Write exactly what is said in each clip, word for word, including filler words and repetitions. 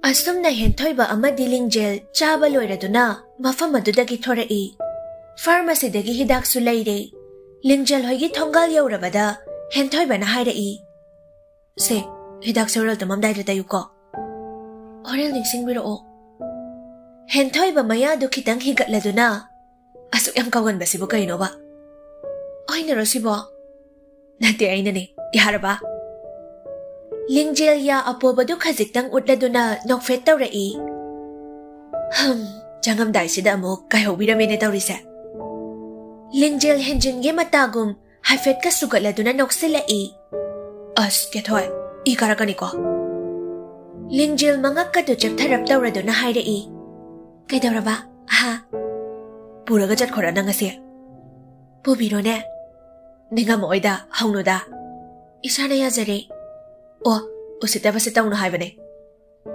ꯑꯁꯨꯝꯅ ꯍꯦꯟꯊꯣꯏꯕ ꯑꯃꯗꯤ ꯂꯤꯡꯖꯦꯜ ꯆꯥꯕ ꯂꯣꯏꯔꯗꯨꯅ ꯃꯐꯝ ꯑꯗꯨꯗꯒꯤ ꯊꯣꯔꯛꯏ꯫ ꯐꯥꯔꯃꯥꯁꯤꯗꯒꯤ ꯍꯤꯗꯥꯛꯁꯨ ꯂꯩꯔꯦ꯫ ꯂꯤꯡꯖꯦꯜ ꯍꯣꯏꯒꯤ ꯊꯣꯡꯒꯥꯜ ꯌꯧꯔꯕꯗ ꯍꯦꯟꯊꯣꯏꯕꯅ ꯍꯥꯏꯔꯛꯏ, "ꯁꯦ, ꯍꯤꯗꯥꯛꯁꯦ ꯍꯣꯔꯦꯟ ꯇꯨꯝꯃꯝꯗꯥꯏꯗ ꯇꯩꯌꯨꯀꯣ꯫ ꯍꯣꯔꯦꯟ ꯅꯤꯡꯁꯤꯡꯕꯤꯔꯛꯑꯣ꯫" ꯍꯦꯟꯊꯣꯏꯕ ꯃꯌꯥꯗꯨ ꯈꯤꯇꯪ ꯍꯤꯒꯠꯂꯗꯨꯅ, "ꯑꯁꯨꯛ ꯌꯥꯝ ꯀꯥꯎꯒꯟꯕꯁꯤꯕꯨ ꯀꯩꯅꯣꯕ? ꯑꯩꯅꯔꯣ ꯁꯤꯕꯣ?" "ꯅꯠꯇꯦ, ꯑꯩꯅꯅꯦ꯫ ꯌꯥꯔꯕ?" ꯂꯤꯡꯖꯦꯜ ꯌꯥ ꯑꯄꯣꯕꯗꯨ ꯈꯖꯤꯛꯇꯪ ꯎꯠꯂꯗꯨꯅ ꯅꯣꯛꯐꯦꯠ ꯇꯧꯔꯛꯏ꯫ "ꯍꯝ, ꯆꯪꯉꯝꯗꯥꯏꯁꯤꯗ ꯑꯃꯨꯛ ꯀꯥꯏꯍꯧꯕꯤꯔꯝꯃꯦꯅꯦ ꯇꯧꯔꯤꯁꯦ꯫" ꯂꯤꯡꯖꯦꯜ ꯍꯦꯟꯖꯤꯟꯒꯦ ꯃꯇꯥꯒꯨꯝ ꯍꯥꯏꯐꯦꯠꯀ ꯁꯨꯒꯠꯂꯗꯨꯅ ꯅꯣꯛꯁꯤꯜꯂꯛꯏ꯫ "ꯑꯁ, ꯀꯦꯊꯣꯏ, ꯏ ꯀꯥꯔꯛꯀꯅꯤꯀꯣ꯫" ꯂꯤꯡꯖꯦꯜ ꯃꯉꯛꯀꯗꯨ ꯆꯦꯞꯊꯔꯞ ꯇꯧꯔꯗꯨꯅ ꯍꯥꯏꯔꯛꯏ, "ꯀꯩꯗꯧꯔꯕ? ꯑꯍꯥ?" "ꯄꯨꯔꯒ ꯆꯠꯈꯣꯔꯥ ꯅꯪ ꯉꯁꯤ?" "ꯄꯨꯕꯤꯔꯣꯅꯦ꯫" "ꯅꯤꯡꯉꯝꯃꯛꯑꯣꯏꯗ, ꯍꯧꯅꯨꯗ꯫" "ꯏꯁꯥꯅ ꯌꯥꯖꯔꯦ꯫" "ꯑꯣ, ꯎꯁꯤꯠꯇꯕꯁꯦ ꯇꯧꯅꯨ ꯍꯥꯏꯕꯅꯦ꯫"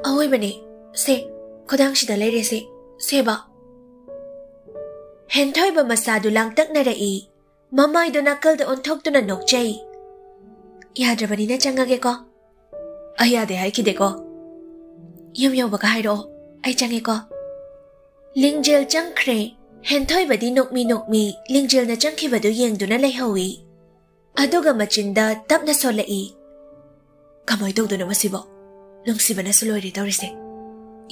"ꯑꯑꯣꯏꯕꯅꯦ꯫ ꯁꯦ, ꯈꯨꯗꯥꯡꯁꯤꯗ ꯂꯩꯔꯦꯁꯦ꯫ ꯁꯦꯕ꯫" ꯍꯦꯟꯊꯣꯏꯕ ꯃꯁꯥꯗꯨ ꯂꯥꯡꯇꯛꯅꯔꯛꯏ꯫ ꯃꯃꯥꯏꯗꯨ ꯅꯥꯀꯜꯗ ꯑꯣꯟꯊꯣꯛꯇꯨꯅ ꯅꯣꯛꯆꯩ꯫ "ꯌꯥꯗ꯭ꯔꯕꯅꯤꯅ ꯆꯪꯉꯒꯦꯀꯣ꯫" "ꯑꯩ ꯌꯥꯗꯦ ꯍꯥꯏꯈꯤꯗꯦꯀꯣ꯫" "ꯌꯨꯝ ꯌꯧꯕꯒ ꯍꯥꯏꯔꯛꯑꯣ, ꯑꯩ ꯆꯪꯉꯦꯀꯣ꯫" ꯂꯤꯡꯖꯦꯜ ꯆꯪꯈ꯭ꯔꯦ꯫ ꯍꯦꯟꯊꯣꯏꯕꯗꯤ ꯅꯣꯛꯃꯤ ꯅꯣꯛꯃꯤ ꯂꯤꯡꯖꯦꯜꯅ ꯆꯪꯈꯤꯕꯗꯨ ꯌꯦꯡꯗꯨꯅ ꯂꯩꯍꯧꯏ꯫ ꯑꯗꯨꯒ ꯃꯆꯤꯟꯗ ꯇꯞꯅ ꯁꯣꯜꯂꯛꯏ, "ꯀꯃꯥꯏ ꯇꯧꯗꯣꯏꯅꯣ ꯃꯁꯤꯕꯣ? ꯅꯨꯡꯁꯤꯕꯅꯁꯨ ꯂꯣꯏꯔꯦ ꯇꯧꯔꯤꯁꯦ꯫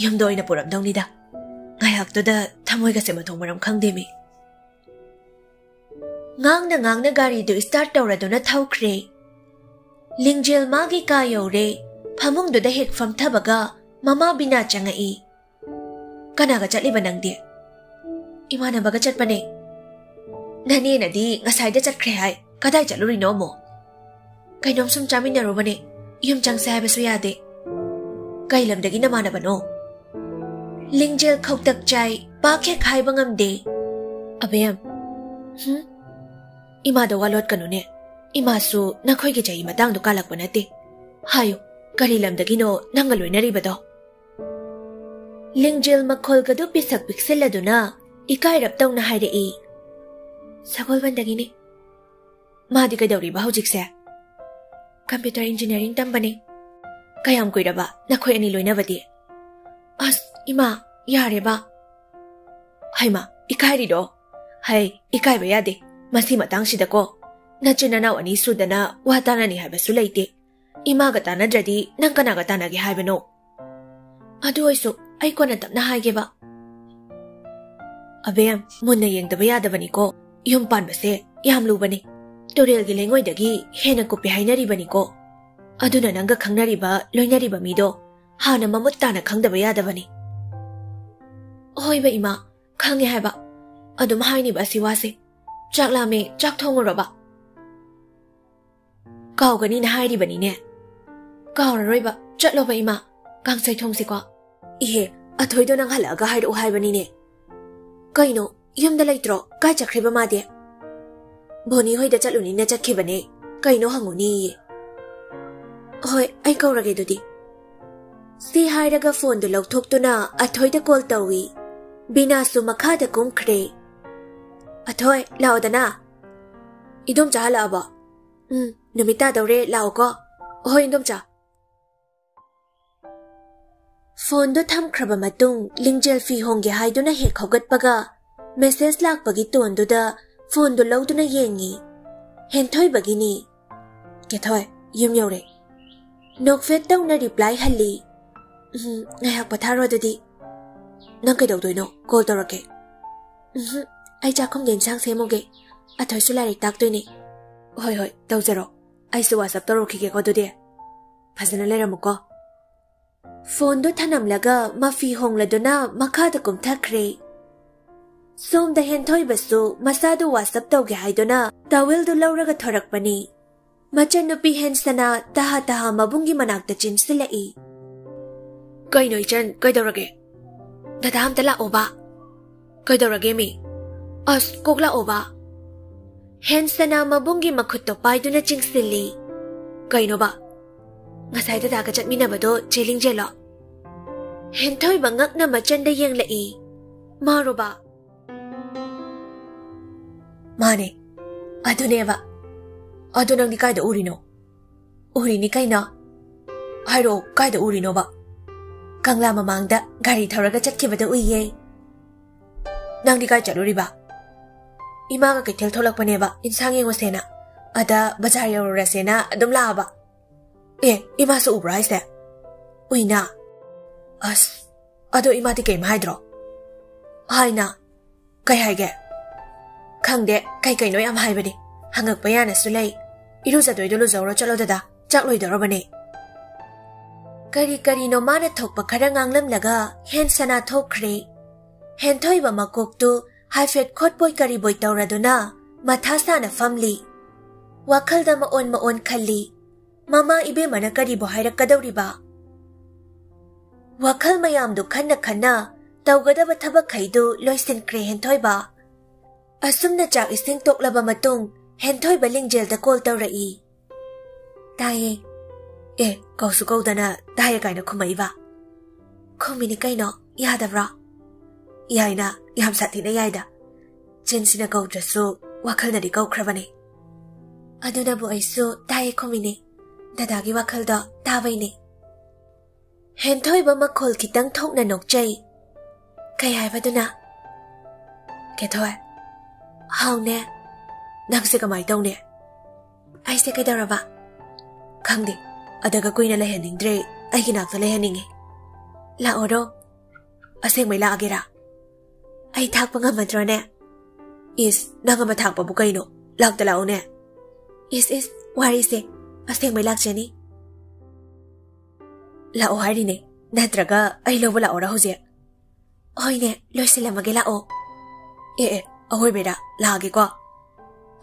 ꯌꯨꯝꯗ ꯑꯣꯏꯅ ꯄꯨꯔꯝꯗꯧꯅꯤꯗ꯫ ꯉꯥꯏꯍꯥꯛꯇꯨꯗ ꯊꯃꯣꯏꯒꯁꯦ ꯃꯊꯣꯡ ꯃꯔꯝ ꯈꯪꯗꯦꯃꯤ꯫" ꯉꯥꯡꯅ ꯉꯥꯡꯅ ꯒꯥꯔꯤꯗꯨ start ꯇꯧꯔꯗꯨꯅ ꯊꯧꯈ꯭ꯔꯦ꯫ ꯂꯤꯡꯖꯦꯜ ꯃꯥꯒꯤ ꯀꯥ ꯌꯧꯔꯦ꯫ ꯐꯃꯨꯡꯗꯨꯗ ꯍꯦꯛ ꯐꯝꯊꯕꯒ ꯃꯃꯥ ꯕꯤꯅꯥ ꯆꯪꯉꯛꯏ꯫ "ꯀꯅꯥꯒ ꯆꯠꯂꯤꯕ ꯅꯪꯗꯤ?" "ꯏꯃꯥꯟꯅꯕꯒ ꯆꯠꯄꯅꯦ꯫" "ꯅꯅꯦꯅꯗꯤ ꯉꯁꯥꯏꯗ ꯆꯠꯈ꯭ꯔꯦ ꯍꯥꯏ, ꯀꯗꯥꯏ ꯆꯠꯂꯨꯔꯤꯅꯣ ꯑꯃꯨꯛ?" "ꯀꯩꯅꯣꯝ ꯁꯨꯝ ꯆꯥꯃꯤꯟꯅꯔꯨꯕꯅꯦ, ꯌꯨꯝ ꯆꯪꯁꯦ ꯍꯥꯏꯕꯁꯨ ꯌꯥꯗꯦ꯫" "ꯀꯩ ꯂꯝꯗꯒꯤ ꯅꯃꯥꯟꯅꯕꯅꯣ?" ꯂꯤꯡꯖꯦꯜ ꯈꯧꯇꯛ ꯆꯥꯏ, ꯄꯥꯛ ꯍꯦꯛ ꯍꯥꯏꯕ ꯉꯝꯗꯦ꯫ "ꯑꯕꯦꯝ꯫" "ꯍꯨꯝ?" "ꯏꯃꯥꯗ ꯋꯥ ꯂꯣꯠꯀꯅꯨꯅꯦ, ꯏꯃꯥꯁꯨ ꯅꯈꯣꯏꯒꯤ ꯆꯍꯤ ꯃꯇꯥꯡꯗꯣ ꯀꯥꯜꯂꯛꯄ ꯅꯠꯇꯦ꯫ ꯍꯥꯏꯌꯨ, ꯀꯔꯤ ꯂꯝꯗꯒꯤꯅꯣ ꯅꯪꯒ ꯂꯣꯏꯅꯔꯤꯕꯗꯣ?" ꯂꯤꯡꯖꯦꯜ ꯃꯈꯣꯜꯒꯗꯨ ꯄꯤꯁꯛ ꯄꯤꯛꯁꯤꯜꯂꯗꯨꯅ ꯏꯀꯥꯏꯔꯞ ꯇꯧꯅ ꯍꯥꯏꯔꯛꯏ, "ꯁꯒꯣꯜꯕꯟꯗꯒꯤꯅꯤ꯫" "ꯃꯥꯗꯤ ꯀꯩꯗꯧꯔꯤꯕ ꯍꯧꯖꯤꯛꯁꯦ?" "Computer engineering ꯇꯝꯕꯅꯤ꯫" "ꯀꯌꯥꯝ ꯀꯨꯏꯔꯕ ꯅꯈꯣꯏ ꯑꯅꯤ ꯂꯣꯏꯅꯕꯗꯤ?" ꯑꯁ, ꯏꯃꯥ, ꯌꯥꯔꯦꯕ꯫ ꯍꯩꯃꯥ, ꯏꯀꯥꯏꯔꯤꯔꯣ? ꯍꯩ, ꯏꯀꯥꯏꯕ ꯌꯥꯗꯦ꯫ ꯃꯁꯤ ꯃꯇꯥꯡꯁꯤꯗꯀꯣ, ꯅꯆꯤꯟ ꯅꯅꯥꯎ ꯑꯅꯤ ꯁꯨꯗꯅ ꯋꯥ ꯇꯥꯅꯅꯤ ꯍꯥꯏꯕꯁꯨ ꯂꯩꯇꯦ꯫ ꯏꯃꯥꯒ ꯇꯥꯟꯅꯗ꯭ꯔꯗꯤ ꯅꯪ ꯀꯅꯥꯒ ꯇꯥꯟꯅꯒꯦ ꯍꯥꯏꯕꯅꯣ? ꯑꯗꯨ ꯑꯣꯏꯁꯨ ꯑꯩ ꯀꯣꯟꯅ ꯇꯞꯅ ꯍꯥꯏꯒꯦꯕ꯫ ꯑꯕꯦꯝ, ꯃꯨꯟꯅ ꯌꯦꯡꯗꯕ ꯌꯥꯗꯕꯅꯤꯀꯣ꯫ ꯌꯨꯝ ꯄꯥꯟꯕꯁꯦ ꯌꯥꯝ ꯂꯨꯕꯅꯤ꯫ ꯇꯨꯔꯦꯜꯒꯤ ꯂꯩꯉꯣꯏꯗꯒꯤ ꯍꯦꯟꯅ ꯀꯨꯞꯄꯤ ꯍꯥꯏꯅꯔꯤꯕꯅꯤꯀꯣ꯫ ꯑꯗꯨꯅ ꯅꯪꯒ ꯈꯪꯅꯔꯤꯕ, ꯂꯣꯏꯅꯔꯤꯕ ꯃꯤꯗꯣ ꯍꯥꯟꯅ ꯃꯃꯨꯠ ꯇꯥꯅ ꯈꯪꯗꯕ ꯌꯥꯗꯕꯅꯤ꯫ ꯍꯣꯏꯕ ꯏꯃꯥ, ꯈꯪꯉꯦ ꯍꯥꯏꯕ꯫ ꯑꯗꯨꯝ ꯍꯥꯏꯅꯤꯕ ꯑꯁꯤ ꯋꯥꯁꯦ꯫ ꯆꯥꯛ ꯂꯥꯝꯃꯦ, ꯆꯥꯛ ꯊꯣꯡꯉꯨꯔꯕ? ꯀꯥꯎꯒꯅꯤꯅ ꯍꯥꯏꯔꯤꯕꯅꯤꯅꯦ꯫ ꯀꯥꯎꯔꯔꯣꯏꯕ, ꯆꯠꯂꯣꯕ ꯏꯃꯥ꯫ ꯀꯥꯡꯁꯩ ꯊꯣꯡꯁꯤꯀꯣ꯫ ꯏꯍꯦ, ꯑꯊꯣꯏꯗꯣ ꯅꯪ ꯍꯜꯂꯛꯑꯒ ꯍꯥꯏꯔꯛꯑꯣ ꯍꯥꯏꯕꯅꯤꯅꯦ꯫ ꯀꯩꯅꯣ, ꯌꯨꯝꯗ ꯂꯩꯇ꯭ꯔꯣ? ꯀꯥꯏ ꯆꯠꯈ꯭ꯔꯤꯕ ꯃꯥꯗꯤ? ꯕꯣꯅꯤ ꯍꯣꯏꯗ ꯆꯠꯂꯨꯅꯤꯅ ꯆꯠꯈꯤꯕꯅꯦ꯫ ꯀꯩꯅꯣ ꯍꯪꯉꯨꯅꯦꯌꯦ꯫ ꯍꯣꯏ, ꯑꯩ ꯀꯧꯔꯒꯦ ꯑꯗꯨꯗꯤ꯫ ꯁꯤ ꯍꯥꯏꯔꯒ ꯐꯣꯟꯗꯨ ꯂꯧꯊꯣꯛꯇꯨꯅ ꯑꯊꯣꯏꯗ ꯀꯣꯜ ꯇꯧꯏ꯫ ꯕꯤꯅꯥꯁꯨ ꯃꯈꯥꯗ ꯀꯨꯝꯈ꯭ꯔꯦ꯫ "ꯑꯊꯣꯏ, ꯂꯥꯛꯑꯣꯗꯅ꯫ ꯏꯗꯣꯝꯆꯥ ꯍꯜꯂꯛꯑꯕꯣ?" "ꯎꯝ, ꯅꯨꯃꯤꯠ ꯇꯥꯗꯧꯔꯦ, ꯂꯥꯛꯑꯣꯀꯣ꯫" "ꯍꯣꯏ, ꯏꯗꯣꯝꯆꯥ꯫" ꯐꯣꯟꯗꯣ ꯊꯝꯈ꯭ꯔꯕ ꯃꯇꯨꯡ, ꯂꯤꯡꯖꯦꯜ ꯐꯤ ꯍꯣꯡꯒꯦ ꯍꯥꯏꯗꯨꯅ ꯍꯦꯛ ꯍꯧꯒꯠꯄꯒ, ꯃꯦꯁꯦꯖ ꯂꯥꯛꯄꯒꯤ ꯇꯣꯟꯗꯨꯗ ꯐꯣꯟꯗꯨ ꯂꯧꯗꯨꯅ ꯌꯦꯡꯉꯤ꯫ ꯍꯦꯟꯊꯣꯏꯕꯒꯤꯅꯤ꯫ "ꯀꯦꯊꯣꯏ, ꯌꯨꯝ ꯌꯧꯔꯦ꯫" ꯅꯣꯛꯐꯦꯠ ꯇꯧꯅ ꯔꯤꯄ꯭ꯂꯥꯏ ꯍꯜꯂꯤ꯫ "ꯎꯝ, ꯉꯥꯏꯍꯥꯛ ꯄꯣꯊꯥꯔꯣ ꯑꯗꯨꯗꯤ꯫" "ꯅꯪ ꯀꯩꯗꯧꯗꯣꯏꯅꯣ? ꯀꯣꯜ ꯇꯧꯔꯛꯀꯦ꯫" "ꯎꯝ, ꯑꯩ ꯆꯥꯛꯈꯨꯝꯒꯤ ꯏꯟꯁꯥꯡ ꯁꯦꯝꯃꯨꯒꯦ꯫ ꯑꯊꯣꯏꯁꯨ ꯂꯥꯏꯔꯤꯛ ꯇꯥꯛꯇꯣꯏꯅꯦ꯫" "ꯍꯣꯏ, ꯍꯣꯏ, ꯇꯧꯖꯔꯣ꯫ ꯑꯩꯁꯨ ꯋꯥꯆꯞ ꯇꯧꯔꯛꯈꯤꯒꯦꯀꯣ ꯑꯗꯨꯗꯤ꯫ ꯐꯖꯅ ꯂꯩꯔꯝꯃꯨꯀꯣ꯫" ꯐꯣꯟꯗꯨ ꯊꯅꯝꯂꯒ ꯃꯐꯤ ꯍꯣꯡꯂꯗꯨꯅ ꯃꯈꯥꯗ ꯀꯨꯝꯊꯈ꯭ꯔꯦ꯫ ꯁꯣꯝꯗ ꯍꯦꯟꯊꯣꯏꯕꯁꯨ ꯃꯁꯥꯗꯨ ꯋꯥꯆꯞ ꯇꯧꯒꯦ ꯍꯥꯏꯗꯨꯅ ꯇꯥꯋꯦꯜꯗꯨ ꯂꯧꯔꯒ ꯊꯣꯔꯛꯄꯅꯤ꯫ ꯃꯆꯟꯅꯨꯄꯤ ꯍꯦꯟꯁꯅ ꯇꯍꯥ ꯇꯍꯥ ꯃꯕꯨꯡꯒꯤ ꯃꯅꯥꯛꯇ ꯆꯦꯟꯁꯤꯜꯂꯛꯏ꯫ "ꯀꯩꯅꯣ ꯏꯆꯟ, ꯀꯩꯗꯧꯔꯒꯦ? ꯗꯗꯥ ꯑꯝꯇ ꯂꯥꯛꯑꯣꯕ꯫" "ꯀꯩꯗꯧꯔꯒꯦ ꯃꯤ?" "ꯑꯁ, ꯀꯣꯛ ꯂꯥꯛꯑꯣꯕ꯫" ꯍꯦꯟꯁꯅ ꯃꯕꯨꯡꯒꯤ ꯃꯈꯨꯠꯇꯣ ꯄꯥꯏꯗꯨꯅ ꯆꯤꯡꯁꯤꯜꯂꯤ꯫ "ꯀꯩꯅꯣꯕ? ꯉꯁꯥꯏ ꯗꯗꯥꯒ ꯆꯠꯃꯤꯟꯅꯕꯗꯣ ꯆꯦ ꯂꯤꯡꯖꯦꯜꯂꯣ?" ꯍꯦꯟꯊꯣꯏꯕ ꯉꯛꯅ ꯃꯆꯟꯗ ꯌꯦꯡꯂꯛꯏ꯫ "ꯃꯥꯔꯣꯕ?" "ꯃꯥꯅꯦ, ꯑꯗꯨꯅꯦꯕ꯫ ꯑꯗꯨ ꯅꯪꯗꯤ ꯀꯥꯏꯗ ꯎꯔꯤꯅꯣ?" "ꯎꯔꯤꯅꯤ ꯀꯩꯅꯣ꯫" "ꯍꯥꯏꯔꯛꯑꯣ, ꯀꯥꯏꯗ ꯎꯔꯤꯅꯣꯕ?" ꯀꯪꯂꯥ ꯃꯃꯥꯡꯗ ꯒꯥꯔꯤ ꯊꯧꯔꯒ ꯆꯠꯈꯤꯕꯗ ꯎꯏꯌꯦ꯫ "ꯅꯪꯗꯤ ꯀꯥꯏ ꯆꯠꯂꯨꯔꯤꯕ?" "ꯏꯃꯥꯒ ꯀꯩꯊꯦꯜ ꯊꯣꯛꯂꯛꯄꯅꯦꯕ, ꯏꯟꯁꯥꯡ ꯌꯦꯡꯉꯨꯁꯦꯅ꯫ ꯑꯗ ꯕꯖꯥꯔ ꯌꯧꯔꯨꯔꯁꯦꯅ ꯑꯗꯨꯝ ꯂꯥꯛꯑꯕ꯫" "ꯑꯦ, ꯏꯃꯥꯁꯨ ꯎꯕ꯭ꯔꯣ ꯍꯥꯏꯁꯦ?" "ꯎꯏꯅ꯫" "ꯑꯁ, ꯑꯗꯣ ꯏꯃꯥꯗꯤ ꯀꯩꯝ ꯍꯥꯏꯗ꯭ꯔꯣ?" "ꯍꯥꯏꯅ꯫" "ꯀꯩ ꯍꯥꯏꯒꯦ?" "ꯈꯪꯗꯦ, ꯀꯩ ꯀꯩꯅꯣ ꯌꯥꯝ ꯍꯥꯏꯕꯅꯦ꯫ ꯍꯪꯉꯛꯄ ꯌꯥꯅꯁꯨ ꯂꯩ꯫ ꯏꯔꯨꯖꯗꯣꯏꯗꯣ ꯂꯨꯖꯧꯔꯣ ꯆꯠꯂꯣ ꯗꯗꯥ, ꯆꯥꯛ ꯂꯣꯏꯗꯧꯔꯕꯅꯦ꯫" ꯀꯔꯤ ꯀꯔꯤꯅꯣ ꯃꯥꯅ ꯊꯣꯛꯄ ꯈꯔ ꯉꯥꯡꯂꯝꯂꯒ ꯍꯦꯟ ꯁꯅꯥ ꯊꯣꯛꯈ꯭ꯔꯦ꯫ ꯍꯦꯟꯊꯣꯏꯕ ꯃꯀꯣꯛꯇꯨ ꯍꯥꯏꯐꯦꯠ ꯈꯣꯠꯄꯣꯏ ꯀꯔꯤꯕꯣꯏ ꯇꯧꯔꯗꯨꯅ ꯃꯊꯥ ꯁꯥꯅ ꯐꯝꯂꯤ꯫ ꯋꯥꯈꯜꯗ ꯃꯑꯣꯟ ꯃꯑꯣꯟ ꯈꯜꯂꯤ꯫ ꯃꯃꯥ ꯏꯕꯦꯝꯃꯅ ꯀꯔꯤꯕꯨ ꯍꯥꯏꯔꯛꯀꯗꯧꯔꯤꯕ? ꯋꯥꯈꯜ ꯃꯌꯥꯝꯗꯨ ꯈꯟꯅ ꯈꯟꯅ ꯇꯧꯒꯗꯕ ꯊꯕꯛꯈꯩꯗꯨ ꯂꯣꯏꯁꯤꯟꯈ꯭ꯔꯦ ꯍꯦꯟꯊꯣꯏꯕ꯫ ꯑꯁꯨꯝꯅ ꯆꯥꯛ ꯏꯁꯤꯡ ꯇꯣꯛꯂꯕ ꯃꯇꯨꯡ ꯍꯦꯟꯊꯣꯏꯕ ꯂꯤꯡꯖꯦꯜꯗ ꯀꯣꯜ ꯇꯧꯔꯛꯏ꯫ "ꯇꯥꯏꯌꯦ꯫" "ꯑꯦ, ꯀꯧꯁꯨ ꯀꯧꯗꯅ ꯇꯥꯏꯌꯦ ꯀꯥꯏꯅ ꯈꯨꯝꯃꯛꯏꯕ?" "ꯈꯨꯝꯃꯤꯅꯤ ꯀꯩꯅꯣ, ꯌꯥꯗꯕ꯭ꯔꯣ?" "ꯌꯥꯏꯅ, ꯌꯥꯝ ꯁꯥꯊꯤꯅ ꯌꯥꯏꯗ꯫ ꯆꯤꯟꯁꯤꯅ ꯀꯧꯗ꯭ꯔꯁꯨ ꯋꯥꯈꯜꯅꯗꯤ ꯀꯧꯈ꯭ꯔꯕꯅꯦ꯫" "ꯑꯗꯨꯅꯕꯨ ꯑꯩꯁꯨ ꯇꯥꯏꯌꯦ ꯈꯨꯝꯃꯤꯅꯦ꯫ ꯗꯗꯥꯒꯤ ꯋꯥꯈꯜꯗꯣ ꯇꯥꯕꯩꯅꯦ꯫" ꯍꯦꯟꯊꯣꯏꯕ ꯃꯈꯣꯜ ꯈꯤꯇꯪ ꯊꯣꯛꯅ ꯅꯣꯛꯆꯩ꯫ "ꯀꯩ ꯍꯥꯏꯕꯗꯨꯅ?" "ꯀꯦꯊꯣꯏ꯫" "ꯍꯥꯎꯅꯦ꯫" "ꯅꯪꯁꯦ ꯀꯃꯥꯏ ꯇꯧꯅꯦ?" "ꯑꯩꯁꯦ ꯀꯩꯗꯧꯔꯕ?" "ꯈꯪꯗꯦ, ꯑꯗꯒ ꯀꯨꯏꯅ ꯂꯩꯍꯟꯅꯤꯡꯗ꯭ꯔꯦ, ꯑꯩꯒꯤ ꯅꯥꯛꯇ ꯂꯩꯍꯟꯅꯤꯡꯉꯦ꯫" "ꯂꯥꯛꯑꯣꯔꯣ?" "ꯑꯁꯦꯡꯕꯩ ꯂꯥꯛꯑꯒꯦꯔꯥ?" "ꯑꯩ ꯊꯥꯛꯄ ꯉꯝꯃꯗ꯭ꯔꯣꯅꯦ?" "ꯏꯁ, ꯅꯪ ꯑꯃ ꯊꯥꯛꯄꯕꯨ ꯀꯩꯅꯣ? ꯂꯥꯛꯇ ꯂꯥꯛꯎꯅꯦ꯫" "ꯏꯁ ꯏꯁ, ꯋꯥꯔꯤꯁꯦ, ꯑꯁꯦꯡꯕꯩ ꯂꯥꯛꯆꯅꯤ꯫" "ꯂꯥꯛꯑꯣ ꯍꯥꯏꯔꯤꯅꯦ, ꯅꯠꯇ꯭ꯔꯒ ꯑꯩ ꯂꯧꯕ ꯂꯥꯛꯑꯣꯔꯥ ꯍꯧꯖꯤꯛ?" "ꯍꯣꯏꯅꯦ, ꯂꯣꯏꯁꯤꯜꯂꯝꯃꯒꯦ, ꯂꯥꯛꯑꯣ꯫" "ꯑꯦ ꯑꯦ, ꯑꯋꯣꯏꯕꯩꯔꯥ? ꯂꯥꯛꯑꯒꯦꯀꯣ꯫"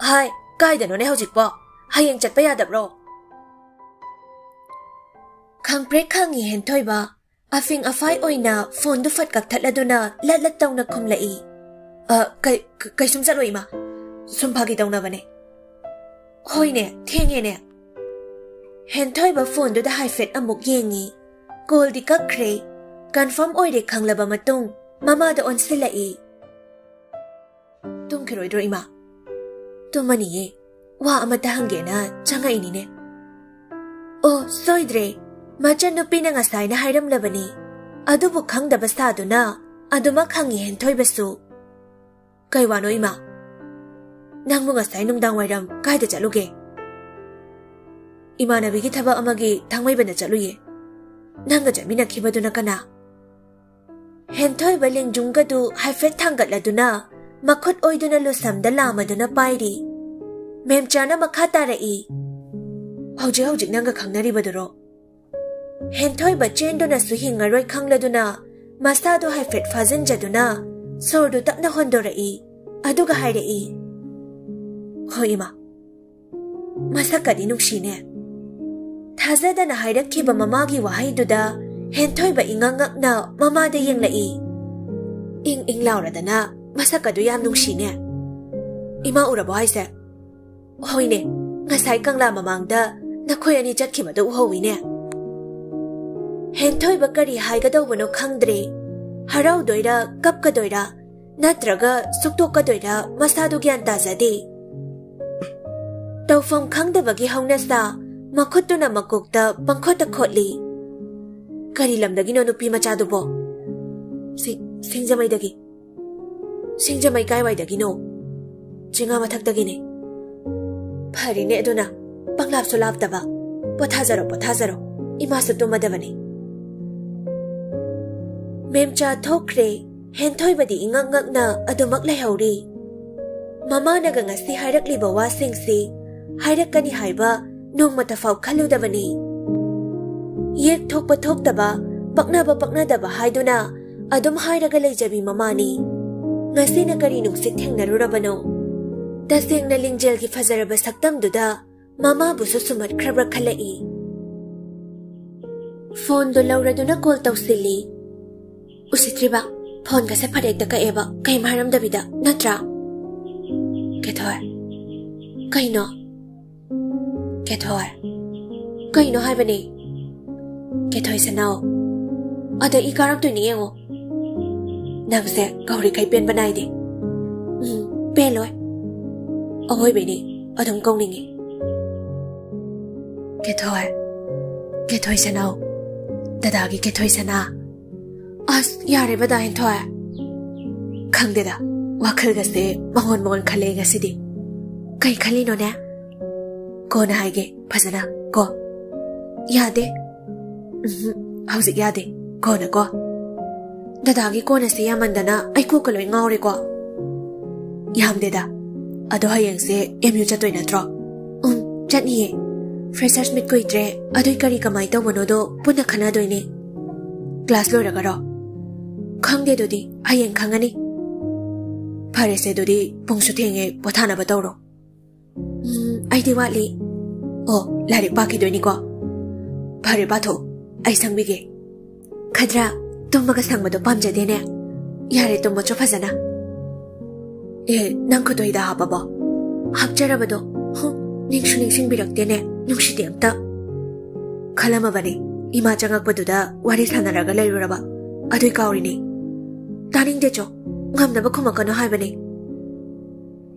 "ꯍꯥꯏ, ꯀꯥꯏꯗꯅꯣꯅꯦ ꯍꯧꯖꯤꯛꯄꯣ? ꯍꯌꯦꯡ ꯆꯠꯄ ꯌꯥꯗꯕ꯭ꯔꯣ?" ꯈꯪꯄ꯭ꯔꯦꯛ ꯈꯪꯉꯤ ꯍꯦꯟꯊꯣꯏꯕ꯫ ꯑꯐꯤꯡ ꯑꯐꯥꯏ ꯑꯣꯏꯅ ꯐꯣꯟꯗꯨ ꯐꯠ ꯀꯛꯊꯠꯂꯗꯨꯅ ꯂꯠ ꯂꯠ ꯇꯧꯅ ꯈꯨꯝꯂꯛꯏ꯫ "ꯑ, ꯀꯩ-, ꯀ-, ꯀꯩꯁꯨꯝ ꯆꯠꯂꯣꯏ, ꯏꯃꯥ꯫ ꯁꯨꯝ ꯐꯥꯒꯤ ꯇꯧꯅꯕꯅꯦ꯫" "ꯍꯣꯏꯅꯦ, ꯊꯦꯡꯉꯦꯅꯦ꯫" ꯍꯦꯟꯊꯣꯏꯕ ꯐꯣꯟꯗꯨꯗ ꯍꯥꯏꯐꯦꯠ ꯑꯃꯨꯛ ꯌꯦꯡꯉꯤ꯫ ꯀꯣꯜꯗꯤ ꯀꯛꯈ꯭ꯔꯦ꯫ ꯀꯟꯐꯥꯔꯝ ꯑꯣꯏꯔꯦ ꯈꯪꯂꯕ ꯃꯇꯨꯡ ꯃꯃꯥꯗ ꯑꯣꯟꯁꯤꯜꯂꯛꯏ꯫ "ꯇꯨꯝꯈꯤꯔꯣꯏꯗ꯭ꯔꯣ, ꯏꯃꯥ?" "ꯇꯨꯝꯃꯅꯤꯌꯦ꯫ ꯋꯥ ꯑꯃꯇ ꯍꯪꯒꯦꯅ ꯆꯪꯉꯛꯏꯅꯤꯅꯦ꯫" "ꯑꯣ, ꯁꯣꯏꯗ꯭ꯔꯦ꯫ ꯃꯆꯟꯅꯨꯄꯤꯅ ꯉꯁꯥꯏꯅ ꯍꯥꯏꯔꯝꯂꯕꯅꯤ꯫ ꯑꯗꯨꯕꯨ ꯈꯪꯗꯕ ꯁꯥꯗꯨꯅ ꯑꯗꯨꯃꯛ ꯍꯪꯉꯤ ꯍꯦꯟꯊꯣꯏꯕꯁꯨ꯫ "ꯀꯩ ꯋꯥꯅꯣ ꯏꯃꯥ? ꯅꯪꯕꯨ ꯉꯁꯥꯏ ꯅꯨꯡꯗꯥꯡ ꯋꯥꯏꯔꯝ ꯀꯥꯏꯗ ꯆꯠꯂꯨꯒꯦ?" "ꯏꯃꯥꯟꯅꯕꯤꯒꯤ ꯊꯕꯛ ꯑꯃꯒꯤ ꯊꯥꯡꯃꯩꯕꯟꯗ ꯆꯠꯂꯨꯏꯌꯦ꯫ ꯅꯪꯒ ꯆꯠꯃꯤꯟꯅꯈꯤꯕꯗꯨꯅ ꯀꯅꯥ?" ꯍꯦꯟꯊꯣꯏꯕ ꯂꯦꯡꯖꯨꯝꯒꯗꯨ ꯍꯥꯏꯐꯦꯠ ꯊꯥꯡꯒꯠꯂꯗꯨꯅ ꯃꯈꯨꯠ ꯑꯣꯏꯗꯨꯅ ꯂꯨꯁꯝꯗ ꯂꯥꯝꯃꯗꯨꯅ ꯄꯥꯏꯔꯤ꯫ ꯃꯦꯝꯆꯥꯅ ꯃꯈꯥ ꯇꯥꯔꯛꯏ, "ꯍꯧꯖꯤꯛ ꯍꯧꯖꯤꯛ ꯅꯪꯒ ꯈꯪꯅꯔꯤꯕꯗꯨꯔꯣ?" ꯍꯦꯟꯊꯣꯏꯕ ꯆꯦꯟꯗꯨꯅꯁꯨ ꯍꯤꯡꯉꯔꯣꯏ ꯈꯪꯂꯗꯨꯅ ꯃꯁꯥꯗꯨ ꯍꯥꯏꯐꯦꯠ ꯐꯥꯖꯤꯟꯖꯗꯨꯅ ꯁꯣꯔꯗꯨ ꯇꯞꯅ ꯍꯣꯟꯗꯣꯔꯛꯏ꯫ ꯑꯗꯨꯒ ꯍꯥꯏꯔꯛꯏ, "ꯍꯣꯏ ꯏꯃꯥ, ꯃꯁꯛꯀꯗꯤ ꯅꯨꯡꯁꯤꯅꯦ꯫" ꯊꯥꯖꯗꯅ ꯍꯥꯏꯔꯛꯈꯤꯕ ꯃꯃꯥꯒꯤ ꯋꯥꯍꯩꯗꯨꯗ ꯍꯦꯟꯊꯣꯏꯕ ꯏꯉꯛ ꯉꯛꯅ ꯃꯃꯥꯗ ꯌꯦꯡꯂꯛꯏ꯫ "ꯏꯪ ꯏꯪ ꯂꯥꯎꯔꯗꯅ ꯃꯁꯛꯀꯗꯨ ꯌꯥꯝ ꯅꯨꯡꯁꯤꯅꯦ꯫" "ꯏꯃꯥ ꯎꯔꯕꯣ ꯍꯥꯏꯁꯦ?" "ꯍꯣꯏꯅꯦ, ꯉꯁꯥꯏ ꯀꯪꯂꯥ ꯃꯃꯥꯡꯗ ꯅꯈꯣꯏ ꯑꯅꯤ ꯆꯠꯈꯤꯕꯗ ꯎꯍꯧꯋꯤꯅꯦ꯫" ꯍꯦꯟꯊꯣꯏꯕ ꯀꯔꯤ ꯍꯥꯏꯒꯗꯧꯕꯅꯣ ꯈꯪꯗ꯭ꯔꯦ꯫ ꯍꯔꯥꯎꯗꯣꯏꯔꯥ, ꯀꯞꯀꯗꯣꯏꯔꯥ, ꯅꯠꯇ꯭ꯔꯒ ꯁꯨꯛꯇꯣꯛꯀꯗꯣꯏꯔꯥ ꯃꯁꯥꯗꯨ ꯒ꯭ꯌꯥꯟ ꯇꯥꯖꯗꯦ꯫ ꯇꯧꯐꯝ ꯈꯪꯗꯕꯒꯤ ꯍꯧꯅꯁꯥ ꯃꯈꯨꯠꯇꯨꯅ ꯃꯀꯣꯛꯇ ꯄꯪꯈꯣꯠꯇ ꯈꯣꯠꯂꯤ꯫ "ꯀꯔꯤ ꯂꯝꯗꯒꯤꯅꯣ ꯅꯨꯄꯤ ꯃꯆꯥꯗꯨꯕꯣ?" "ꯁꯤ-, ꯁꯤꯡꯖꯃꯩꯗꯒꯤ꯫" "ꯁꯤꯡꯖꯃꯩ ꯀꯥꯏꯋꯥꯏꯗꯒꯤꯅꯣ?" "ꯆꯤꯡꯉꯥ ꯃꯊꯛꯇꯒꯤꯅꯦ꯫" "ꯐꯔꯦꯅꯦ ꯑꯗꯨꯅ, ꯄꯪꯂꯥꯞꯁꯨ ꯂꯥꯞꯇꯕ꯫ ꯄꯣꯊꯥꯖꯔꯣ, ꯄꯣꯊꯥꯖꯔꯣ, ꯏꯃꯥꯁꯨ ꯇꯨꯝꯃꯗꯕꯅꯤ꯫" ꯃꯦꯝꯆꯥ ꯊꯣꯛꯈ꯭ꯔꯦ꯫ ꯍꯦꯟꯊꯣꯏꯕꯗꯤ ꯏꯉꯛ ꯉꯛꯅ ꯑꯗꯨꯃꯛ ꯂꯩꯍꯧꯔꯤ꯫ ꯃꯃꯥꯅꯒ ꯉꯁꯤ ꯍꯥꯏꯔꯛꯂꯤꯕ ꯋꯥꯁꯤꯡꯁꯤ ꯍꯥꯏꯔꯛꯀꯅꯤ ꯍꯥꯏꯕ ꯅꯣꯡꯃꯇ ꯐꯥꯎ ꯈꯜꯂꯨꯗꯕꯅꯤ꯫ ꯌꯦꯛ ꯊꯣꯛꯄ ꯊꯣꯛꯇꯕ, ꯄꯛꯅꯕ ꯄꯛꯅꯗꯕ ꯍꯥꯏꯗꯨꯅ ꯑꯗꯨꯝ ꯍꯥꯏꯔꯒ ꯂꯩꯖꯕꯤ ꯃꯃꯥꯅꯤ꯫ ꯉꯁꯤꯅ ꯀꯔꯤ ꯅꯨꯡꯁꯤꯠ ꯊꯦꯡꯅꯔꯨꯔꯕꯅꯣ? ꯇꯁꯦꯡꯅ ꯂꯤꯡꯖꯦꯜꯒꯤ ꯐꯖꯔꯕ ꯁꯛꯇꯝꯗꯨꯗ ꯃꯃꯥꯕꯨꯁꯨ ꯁꯨꯝꯍꯠꯈ꯭ꯔꯕ꯭ꯔꯥ ꯈꯜꯂꯛꯏ꯫ ꯐꯣꯟꯗꯨ ꯂꯧꯔꯗꯨꯅ ꯀꯣꯜ ꯇꯧꯁꯤꯜꯂꯤ꯫ "ꯎꯁꯤꯠꯇ꯭ꯔꯤꯕ, ꯐꯣꯟꯒꯁꯦ ꯐꯔꯦꯛꯇ ꯀꯛꯑꯦꯕ, ꯀꯩꯝ ꯍꯥꯏꯔꯝꯗꯕꯤꯗ, ꯅꯠꯇ꯭ꯔꯥ?" "ꯀꯦꯊꯣꯏ, ꯀꯩꯅꯣ?" "ꯀꯦꯊꯣꯏ, ꯀꯩꯅꯣ ꯍꯥꯏꯕꯅꯦ?" "ꯀꯦꯊꯣꯏ ꯁꯅꯥꯎ, ꯑꯗ ꯏ ꯀꯥꯔꯛꯇꯣꯏꯅꯦ ꯌꯦꯡꯉꯣ꯫ ꯅꯪꯁꯦ ꯀꯧꯔꯤꯈꯩ ꯄꯦꯟꯕ ꯅꯥꯏꯗꯦ꯫ ꯎꯝ, ꯄꯦꯜꯂꯣꯏ꯫ ꯑꯋꯣꯏꯕꯩꯅꯦ, ꯑꯗꯨꯝ ꯀꯧꯅꯤꯡꯉꯤ꯫" "ꯀꯦꯊꯣꯏ, ꯀꯦꯊꯣꯏ ꯁꯅꯥꯎ, ꯗꯗꯥꯒꯤ ꯀꯦꯊꯣꯏ ꯁꯅꯥ, ꯑꯁ, ꯌꯥꯔꯦꯕ, ꯗꯥ ꯍꯦꯟꯊꯣꯏ꯫ ꯈꯪꯗꯦꯗ, ꯋꯥꯈꯜꯒꯁꯦ ꯃꯉꯣꯟ ꯃꯉꯣꯟ ꯈꯜꯂꯦ ꯉꯁꯤꯗꯤ꯫ ꯀꯩ ꯈꯜꯂꯤꯅꯣꯅꯦ? ꯀꯣꯟꯅ ꯍꯥꯏꯒꯦ ꯐꯖꯅ, ꯀꯣ꯫ ꯌꯥꯗꯦ꯫ ꯎꯝꯍꯨꯝ, ꯍꯧꯖꯤꯛ ꯌꯥꯗꯦ꯫ ꯀꯣꯟꯅ, ꯀꯣ꯫ ꯗꯗꯥꯒꯤ ꯀꯣꯟꯅꯁꯦ ꯌꯥꯝꯃꯟꯗꯅ ꯑꯩ ꯀꯣꯛꯀ ꯂꯣꯏ ꯉꯥꯎꯔꯦꯀꯣ꯫ ꯌꯥꯝꯗꯦꯗ꯫ ꯑꯗꯣ ꯍꯌꯦꯡꯁꯦ ꯑꯦꯝ ꯌꯨ ꯆꯠꯇꯣꯏ ꯅꯠꯇ꯭ꯔꯣ? ꯎꯝ, ꯆꯠꯅꯤꯌꯦ꯫ Freshers meet ꯀꯨꯏꯗ꯭ꯔꯦ, ꯑꯗꯨꯏ ꯀꯔꯤ ꯀꯃꯥꯏ ꯇꯧꯕꯅꯣꯗꯣ ꯄꯨꯟꯅ ꯈꯟꯅꯗꯣꯏꯅꯦ꯫ Class ꯂꯣꯏꯔꯒꯔꯣ? ꯈꯪꯗꯦ, ꯑꯗꯨꯗꯤ ꯍꯌꯦꯡ ꯈꯪꯉꯅꯤ꯫ ꯐꯔꯦꯁꯦ, ꯑꯗꯨꯗꯤ ꯄꯨꯡꯁꯨ ꯊꯦꯡꯉꯦ, ꯄꯣꯊꯥꯅꯕ ꯇꯧꯔꯣ꯫ ꯎꯝ, ꯑꯩꯗꯤ ꯋꯥꯠꯂꯤ꯫ ꯑꯣ, ꯂꯥꯏꯔꯤꯛ ꯄꯥꯈꯤꯗꯣꯏꯅꯤꯀꯣ? ꯐꯔꯦ, ꯄꯥꯊꯣꯛꯑꯣ, ꯑꯩ ꯁꯪꯕꯤꯒꯦ꯫ ꯈꯗ꯭ꯔꯥ, ꯇꯨꯝꯕꯒ ꯁꯪꯕꯗꯣ ꯄꯥꯝꯖꯗꯦꯅꯦ꯫ ꯌꯥꯔꯦ, ꯇꯨꯝꯃꯣ ꯆꯣ ꯐꯖꯅ꯫ ꯑꯦ, ꯅꯪ ꯈꯨꯠꯇꯣ ꯍꯤꯗꯥꯛ ꯍꯥꯞꯄꯕꯣ? ꯍꯥꯞꯆꯔꯕꯗꯣ꯫ ꯍꯨꯝ, ꯅꯤꯡꯁꯨ ꯅꯤꯡꯁꯤꯡꯕꯤꯔꯛꯇꯦꯅꯦ, ꯅꯨꯡꯁꯤꯗꯦ ꯑꯝꯇ꯫ ꯈꯜꯂꯝꯃꯕꯅꯦ, ꯏꯃꯥ ꯆꯪꯉꯛꯄꯗꯨꯗ ꯋꯥꯔꯤ ꯁꯥꯟꯅꯔꯒ ꯂꯩꯔꯨꯔꯕ, ꯑꯗꯨꯏ ꯀꯥꯎꯔꯤꯅꯦ꯫ ꯇꯥꯅꯤꯡꯗꯦ ꯆꯣ, ꯉꯝꯅꯕ ꯈꯨꯝꯃꯛꯀꯅꯣ ꯍꯥꯏꯕꯅꯦ꯫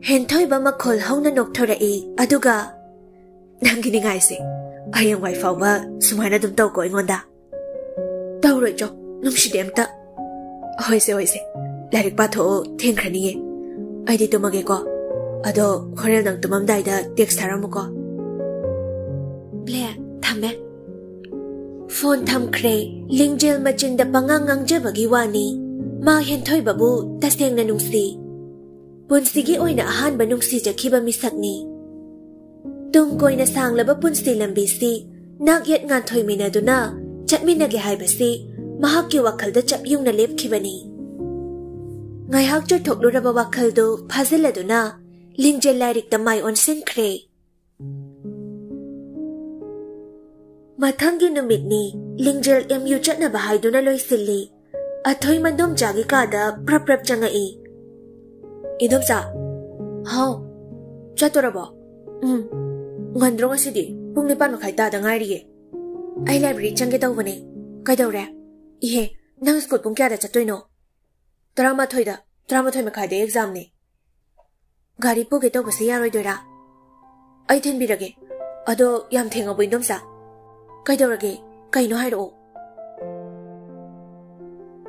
ꯍꯦꯟꯊꯣꯏꯕ ꯃꯈꯣꯜ ꯍꯧꯅ ꯅꯣꯛꯊꯣꯔꯛꯏ, ꯑꯗꯨꯒ, "ꯅꯪꯒꯤ ꯅꯤꯡꯉꯥꯏꯁꯦ, ꯍꯌꯦꯡꯋꯥꯏ ꯐꯥꯎꯕ ꯁꯨꯃꯥꯏꯅ ꯑꯗꯨꯝ ꯇꯧꯀꯣ ꯑꯩꯉꯣꯟꯗ꯫" "ꯇꯧꯔꯣꯏ ꯆꯣ, ꯅꯨꯡꯁꯤꯗꯦ ꯑꯝꯇ꯫" "ꯍꯣꯏꯁꯦ, ꯍꯣꯏꯁꯦ, ꯂꯥꯏꯔꯤꯛ ꯄꯥꯊꯣꯛꯑꯣ, ꯊꯦꯡꯈ꯭ꯔꯅꯤꯌꯦ꯫ ꯑꯩꯗꯤ ꯇꯨꯝꯃꯒꯦꯀꯣ꯫ ꯑꯗꯣ ꯍꯣꯔꯦꯟ ꯅꯪ ꯇꯨꯝꯃꯝꯗꯥꯏꯗ text ꯊꯥꯔꯝꯃꯨꯀꯣ꯫" ꯕ꯭ꯂꯦ, ꯊꯝꯃꯦ꯫ ꯐꯣꯟ ꯊꯝꯈ꯭ꯔꯦ꯫ ꯂꯤꯡꯖꯦꯜ ꯃꯆꯤꯟꯗ ꯄꯉꯥꯡ ꯉꯥꯡꯖꯕꯒꯤ ꯋꯥꯅꯤ꯫ ꯃꯥ ꯍꯦꯟꯊꯣꯏꯕꯕꯨ ꯇꯁꯦꯡꯅ ꯅꯨꯡꯁꯤ꯫ ꯄꯨꯟꯁꯤꯒꯤ ꯑꯣꯏꯅ ꯑꯍꯥꯟꯕ ꯅꯨꯡꯁꯤꯖꯈꯤꯕ ꯃꯤꯁꯛꯅꯤ꯫ ꯇꯨꯡ ꯀꯣꯏꯅ ꯁꯥꯡꯂꯕ ꯄꯨꯟꯁꯤ ꯂꯝꯕꯤꯁꯤ ꯅꯥꯛ ꯌꯦꯠ ꯉꯥꯟꯊꯣꯏꯃꯤꯟꯅꯗꯨꯅ ꯆꯠꯃꯤꯟꯅꯒꯦ ꯍꯥꯏꯕꯁꯤ ꯃꯍꯥꯛꯀꯤ ꯋꯥꯈꯜꯗ ꯆꯞ ꯌꯨꯡꯅ ꯂꯦꯞꯈꯤꯕꯅꯤ꯫ ꯉꯥꯏꯍꯥꯛ ꯆꯣꯏꯊꯣꯛꯂꯨꯔꯕ ꯋꯥꯈꯜꯗꯨ ꯐꯥꯖꯤꯜꯂꯗꯨꯅ ꯂꯤꯡꯖꯦꯜ ꯂꯥꯏꯔꯤꯛꯇ ꯃꯥꯏ ꯑꯣꯟꯁꯤꯟꯈ꯭ꯔꯦ꯫ ꯃꯊꯪꯒꯤ ꯅꯨꯃꯤꯠꯅꯤ꯫ ꯂꯤꯡꯖꯦꯜ ꯑꯦꯝ ꯌꯨ ꯆꯠꯅꯕ ꯍꯥꯏꯗꯨꯅ ꯂꯣꯏꯁꯤꯜꯂꯤ꯫ ꯑꯊꯣꯏ ꯃꯟꯗꯣꯝꯆꯥꯒꯤ ꯀꯥꯗ ꯄ꯭ꯔꯞ ꯄ꯭ꯔꯞ ꯆꯪꯉꯛꯏ꯫ "ꯏꯟꯗꯣꯝꯆꯥ꯫" "ꯍꯥꯎ꯫ ꯆꯠꯇꯣꯔꯕꯣ?" "ꯎꯝ꯫ ꯉꯟꯗ꯭ꯔꯣ ꯉꯁꯤꯗꯤ? ꯄꯨꯡ ꯅꯤꯄꯥꯟ ꯃꯈꯥꯏ ꯇꯥꯗ ꯉꯥꯏꯔꯤꯌꯦ꯫ ꯑꯩ library ꯆꯪꯒꯦ ꯇꯧꯕꯅꯦ꯫ ꯀꯩꯗꯧꯔꯦ? ꯏꯍꯦ, ꯅꯪ ꯁ꯭ꯀꯨꯜ ꯄꯨꯡ ꯀꯌꯥꯗ ꯆꯠꯇꯣꯏꯅꯣ?" "ꯇꯔꯥꯃꯥꯊꯣꯏꯗ, ꯇꯔꯥꯃꯥꯊꯣꯏ ꯃꯈꯥꯏꯗ examꯅꯦ꯫" "ꯒꯥꯔꯤ ꯄꯨꯒꯦ ꯇꯧꯕꯁꯦ ꯌꯥꯔꯣꯏꯗꯣꯏꯔꯥ?" "ꯑꯩ ꯊꯤꯟꯕꯤꯔꯒꯦ꯫ ꯑꯗꯣ ꯌꯥꯝ ꯊꯦꯡꯉꯕꯣ, ꯏꯟꯗꯣꯝꯆꯥ?" "ꯀꯩꯗꯧꯔꯒꯦ? ꯀꯩꯅꯣ ꯍꯥꯏꯔꯛꯑꯣ꯫"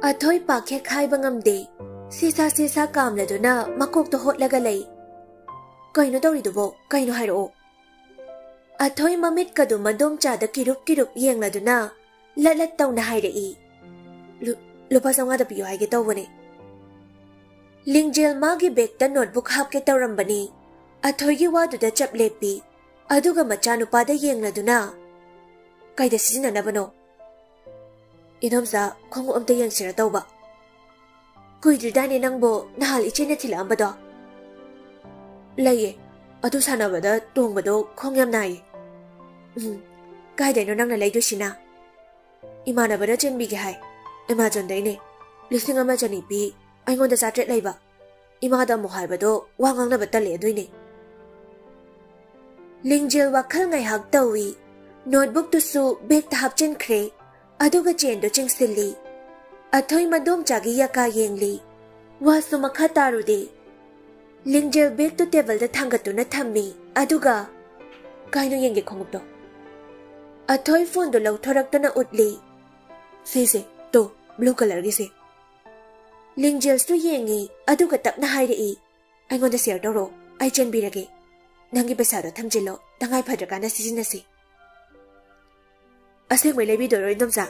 ꯑꯊꯣꯏ ꯄꯥꯛ ꯍꯦꯛ ꯍꯥꯏꯕ ꯉꯝꯗꯦ꯫ ꯁꯤꯁꯥ ꯁꯤꯁꯥ ꯀꯥꯝꯂꯗꯨꯅ ꯃꯀꯣꯛꯇ ꯍꯣꯠꯂꯒ ꯂꯩ꯫ "ꯀꯩꯅꯣ ꯇꯧꯔꯤꯗꯨꯕꯣ? ꯀꯩꯅꯣ ꯍꯥꯏꯔꯛꯑꯣ?" ꯑꯊꯣꯏ ꯃꯃꯤꯠꯀꯗꯨ ꯃꯗꯣꯝꯆꯥꯗ ꯀꯤꯔꯨꯞ ꯀꯤꯔꯨꯞ ꯌꯦꯡꯂꯗꯨꯅ ꯂꯠ ꯂꯠ ꯇꯧꯅ ꯍꯥꯏꯔꯛꯏ꯫ "ꯂꯨ-, ꯂꯨꯄꯥ ꯆꯥꯝꯃꯉꯥꯗ ꯄꯤꯌꯨ ꯍꯥꯏꯒꯦ ꯇꯧꯕꯅꯦ꯫" ꯂꯤꯡꯖꯦꯜ ꯃꯥꯒꯤ ꯕꯦꯒꯇ ꯅꯣꯠꯕꯨꯛ ꯍꯥꯞꯀꯦ ꯇꯧꯔꯝꯕꯅꯤ꯫ ꯑꯊꯣꯏꯒꯤ ꯋꯥꯗꯨꯗ ꯆꯞ ꯂꯦꯞꯄꯤ꯫ ꯑꯗꯨꯒ ꯃꯆꯥꯅꯨꯄꯥꯗ ꯌꯦꯡꯂꯗꯨꯅ, "ꯀꯩꯗ ꯁꯤꯖꯤꯟꯅꯅꯕꯅꯣ?" "ꯏꯗꯣꯝꯆꯥ, ꯈꯣꯡꯎꯞ ꯑꯝꯇ ꯌꯦꯡꯁꯤꯔ ꯇꯧꯕ꯫" "ꯀꯨꯏꯗ꯭ꯔꯤꯗꯥꯏꯅꯦ ꯅꯪꯕꯨ ꯅꯍꯥꯟ ꯏꯆꯦꯅ ꯊꯤꯜꯂꯛꯑꯝꯕꯗꯣ?" "ꯂꯩꯌꯦ, ꯑꯗꯨ ꯁꯥꯟꯅꯕꯗ ꯇꯣꯡꯕꯗꯣ ꯈꯣꯡ ꯌꯥꯝ ꯅꯥꯏꯌꯦ꯫" "ꯎꯝ, ꯀꯥꯏꯗꯩꯅꯣ ꯅꯪꯅ ꯂꯩꯗꯣꯏꯁꯤꯅ?" "ꯏꯃꯥꯟꯅꯕꯅ ꯆꯦꯟꯕꯤꯒꯦ ꯍꯥꯏ, ꯑꯦꯃꯥꯖꯣꯟꯗꯩꯅꯦ꯫ ꯂꯤꯁꯤꯡ ꯑꯃ ꯆꯅꯤ ꯄꯤ, ꯑꯩꯉꯣꯟꯗ ꯆꯥꯇ꯭ꯔꯦꯠ ꯂꯩꯕ꯫ ꯏꯃꯥꯗ ꯑꯃꯨꯛ ꯍꯥꯏꯕꯗꯣ ꯋꯥ ꯉꯥꯡꯅꯕ ꯇꯜꯂꯦ ꯑꯗꯨꯏꯅꯦ꯫" ꯂꯤꯡꯖꯦꯜ ꯋꯥꯈꯜ ꯉꯥꯏꯍꯥꯛ ꯇꯧꯏ꯫ ꯅꯣꯠꯕꯨꯛꯇꯨꯁꯨ ꯕꯦꯒꯇ ꯍꯥꯞꯆꯤꯟꯈ꯭ꯔꯦ꯫ ꯑꯗꯨꯒ ꯆꯦꯟꯗꯣ ꯆꯤꯡꯁꯤꯜꯂꯤ꯫ ꯑꯊꯣꯏ ꯃꯗꯣꯝꯆꯥꯒꯤ ꯌꯥꯀꯥ ꯌꯦꯡꯂꯤ꯫ ꯋꯥꯁꯨ ꯃꯈꯥ ꯇꯥꯔꯨꯗꯦ꯫ ꯂꯤꯡꯖꯦꯜ ꯕꯦꯒꯇꯨ ꯇꯦꯕꯜꯗ ꯊꯥꯡꯒꯠꯇꯨꯅ ꯊꯝꯃꯤ꯫ ꯑꯗꯨꯒ, "ꯀꯥꯏꯅꯣ ꯌꯦꯡꯒꯦ ꯈꯣꯡꯎꯞꯇꯣ?" ꯑꯊꯣꯏ ꯐꯣꯟꯗꯨ ꯂꯧꯊꯣꯔꯛꯇꯨꯅ ꯎꯠꯂꯤ꯫ "ꯁꯤꯁꯦ, ꯇꯣ, ꯕ꯭ꯂꯨ ꯀꯂꯔꯒꯤꯁꯦ꯫" ꯂꯤꯡꯖꯦꯜꯁꯨ ꯌꯦꯡꯉꯤ, ꯑꯗꯨꯒ ꯇꯞꯅ ꯍꯥꯏꯔꯛꯏ, "ꯑꯩꯉꯣꯟꯗ ꯁꯤꯌꯔ ꯇꯧꯔꯣ, ꯑꯩ ꯆꯦꯟꯕꯤꯔꯒꯦ꯫ ꯅꯪꯒꯤ ꯄꯩꯁꯥꯗꯣ ꯊꯝꯖꯤꯜꯂꯣ, ꯇꯉꯥꯏ ꯐꯗ꯭ꯔꯀꯥꯟꯗ ꯁꯤꯖꯤꯟꯅꯁꯤ꯫" "ꯑꯁꯦꯡꯕꯩ ꯂꯩꯕꯤꯗꯣꯏꯔꯣ, ꯏꯟꯗꯣꯝꯆꯥ?"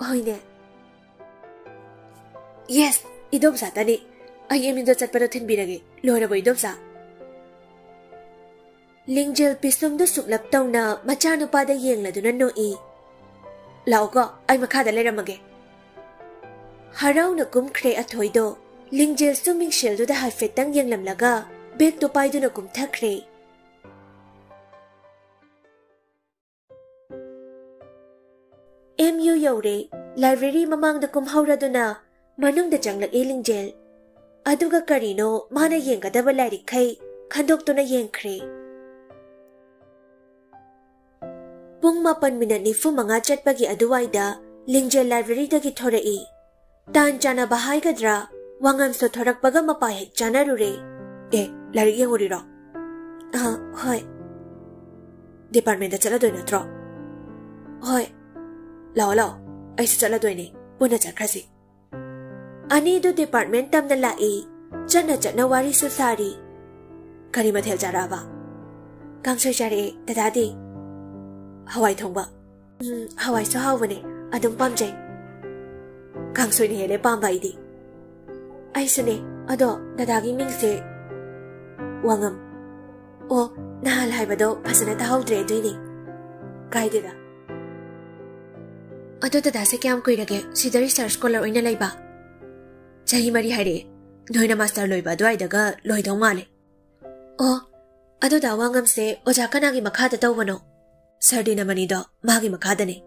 "ꯍꯣꯏꯅꯦ꯫" "ꯌꯦꯁ, ꯏꯗꯣꯝꯆꯥꯇꯅꯤ꯫ ꯑꯩ ꯑꯦꯝ ꯌꯨꯗ ꯆꯠꯄꯗꯣ ꯊꯤꯟꯕꯤꯔꯒꯦ꯫ ꯂꯣꯏꯔꯕꯣ, ꯏꯗꯣꯝꯆꯥ?" ꯂꯤꯡꯖꯦꯜ ꯄꯤꯁꯨꯝꯗꯨ ꯁꯨꯛꯂꯞ ꯇꯧꯅ ꯃꯆꯥꯅꯨꯄꯥꯗ ꯌꯦꯡꯂꯗꯨꯅ ꯅꯣꯛꯏ꯫ "ꯂꯥꯛꯑꯣꯀꯣ, ꯑꯩ ꯃꯈꯥꯗ ꯂꯩꯔꯝꯃꯒꯦ꯫" ꯍꯔꯥꯎꯅ ꯀꯨꯝꯈ꯭ꯔꯦ ꯑꯊꯣꯏꯗꯣ꯫ ꯂꯤꯡꯖꯦꯜꯁꯨ ꯃꯤꯡꯁꯦꯜꯗꯨꯗ ꯍꯥꯏꯐꯦꯠꯇꯪ ꯌꯦꯡꯂꯝꯂꯒ ꯕꯦꯒꯇꯣ ꯄꯥꯏꯗꯨꯅ ꯀꯨꯝꯊꯈ꯭ꯔꯦ꯫ ꯑꯦꯝ ꯌꯨ ꯌꯧꯔꯦ꯫ ꯂꯥꯏꯕ꯭ꯔꯦꯔꯤ ꯃꯃꯥꯡꯗ ꯀꯨꯝꯍꯧꯔꯗꯨꯅ ꯃꯅꯨꯡꯗ ꯆꯪꯂꯛꯏ ꯂꯤꯡꯖꯦꯜ꯫ ꯑꯗꯨꯒ ꯀꯔꯤꯅꯣ ꯃꯥꯅ ꯌꯦꯡꯒꯗꯕ ꯂꯥꯏꯔꯤꯛꯈꯩ ꯈꯟꯗꯣꯛꯇꯨꯅ ꯌꯦꯡꯈ꯭ꯔꯦ꯫ ꯄꯨꯡ ꯃꯥꯄꯟ ꯃꯤꯅꯠ ꯅꯤꯐꯨ ꯃꯉꯥ ꯆꯠꯄꯒꯤ ꯑꯗꯨꯋꯥꯏꯗ ꯂꯤꯡꯖꯦꯜ ꯂꯥꯏꯕ꯭ꯔꯦꯔꯤꯗꯒꯤ ꯊꯣꯔꯛꯏ꯫ ꯇꯥꯟ ꯆꯥꯟꯅꯕ ꯍꯥꯏꯒꯗ꯭ꯔꯥ, ꯋꯥꯉꯥꯡꯁꯨ ꯊꯣꯔꯛꯄꯒ ꯃꯄꯥ ꯍꯦꯛ ꯆꯥꯅꯔꯨꯔꯦ꯫ "ꯑꯦ, ꯂꯥꯏꯔꯤꯛ ꯌꯦꯡꯉꯨꯔꯤꯔꯣ?" "ꯑꯥ, ꯍꯣꯏ꯫" "ꯗꯤꯄꯥꯔꯠꯃꯦꯟꯗ ꯆꯠꯂꯗꯣꯏ ꯅꯠꯇ꯭ꯔꯣ?" "ꯍꯣꯏ꯫" "ꯂꯥꯛꯑꯣ, ꯂꯥꯛꯑꯣ, ꯑꯩꯁꯨ ꯆꯠꯂꯗꯣꯏꯅꯦ꯫ ꯄꯨꯟꯅ ꯆꯠꯈ꯭ꯔꯁꯤ꯫ ꯑꯅꯤꯗꯨ department ꯇꯝꯅ ꯂꯥꯛꯏ, ꯆꯠꯅ ꯆꯠꯅ ꯋꯥꯔꯤꯁꯨ ꯁꯥꯔꯤ꯫ "ꯀꯔꯤ ꯃꯊꯦꯜ ꯆꯥꯔꯛꯑꯕ?" "ꯀꯥꯡꯁꯣꯏ ꯆꯥꯔꯛꯑꯦ꯫ ꯗꯗꯥꯗꯤ?" "ꯍꯋꯥꯏ ꯊꯣꯡꯕ꯫" "ꯎꯝ, ꯍꯋꯥꯏꯁꯨ ꯍꯥꯎꯕꯅꯦ, ꯑꯗꯨꯝ ꯄꯥꯝꯖꯩ꯫" "ꯀꯥꯡꯁꯣꯏꯅ ꯍꯦꯜꯂꯦ ꯄꯥꯝꯕ ꯑꯩꯗꯤ꯫" "ꯑꯩꯁꯨꯅꯦ꯫ ꯑꯗꯣ ꯗꯗꯥꯒꯤ ꯃꯤꯡꯁꯦ?" "ꯋꯥꯉꯝ꯫" "ꯑꯣ, ꯅꯍꯥꯟ ꯍꯥꯏꯕꯗꯣ ꯐꯖꯅ ꯇꯥꯍꯧꯗ꯭ꯔꯦ, ꯑꯗꯨꯏꯅꯦ꯫" "ꯀꯥꯏꯗꯦꯗ꯫" "ꯑꯗꯣ ꯗꯗꯥꯁꯦ ꯀꯌꯥꯝ ꯀꯨꯏꯔꯒꯦ ꯁꯤꯗ research scholar ꯑꯣꯏꯅ ꯂꯩꯕ?" "ꯆꯍꯤ ꯃꯔꯤ ꯍꯥꯏꯔꯛꯑꯦ꯫ ꯅꯣꯏꯅ master ꯂꯣꯏꯕ ꯑꯗꯨꯋꯥꯏꯗꯒ ꯂꯣꯏꯗꯧ ꯃꯥꯜꯂꯦ꯫" "ꯑꯣ, ꯑꯗꯣ ꯗꯥ ꯋꯥꯉꯝꯁꯦ ꯑꯣꯖꯥ ꯀꯅꯥꯒꯤ ꯃꯈꯥꯗ ꯇꯧꯕꯅꯣ?" "Sir ꯗꯤꯅꯃꯅꯤꯗꯣ ꯃꯥꯒꯤ ꯃꯈꯥꯗꯅꯦ꯫"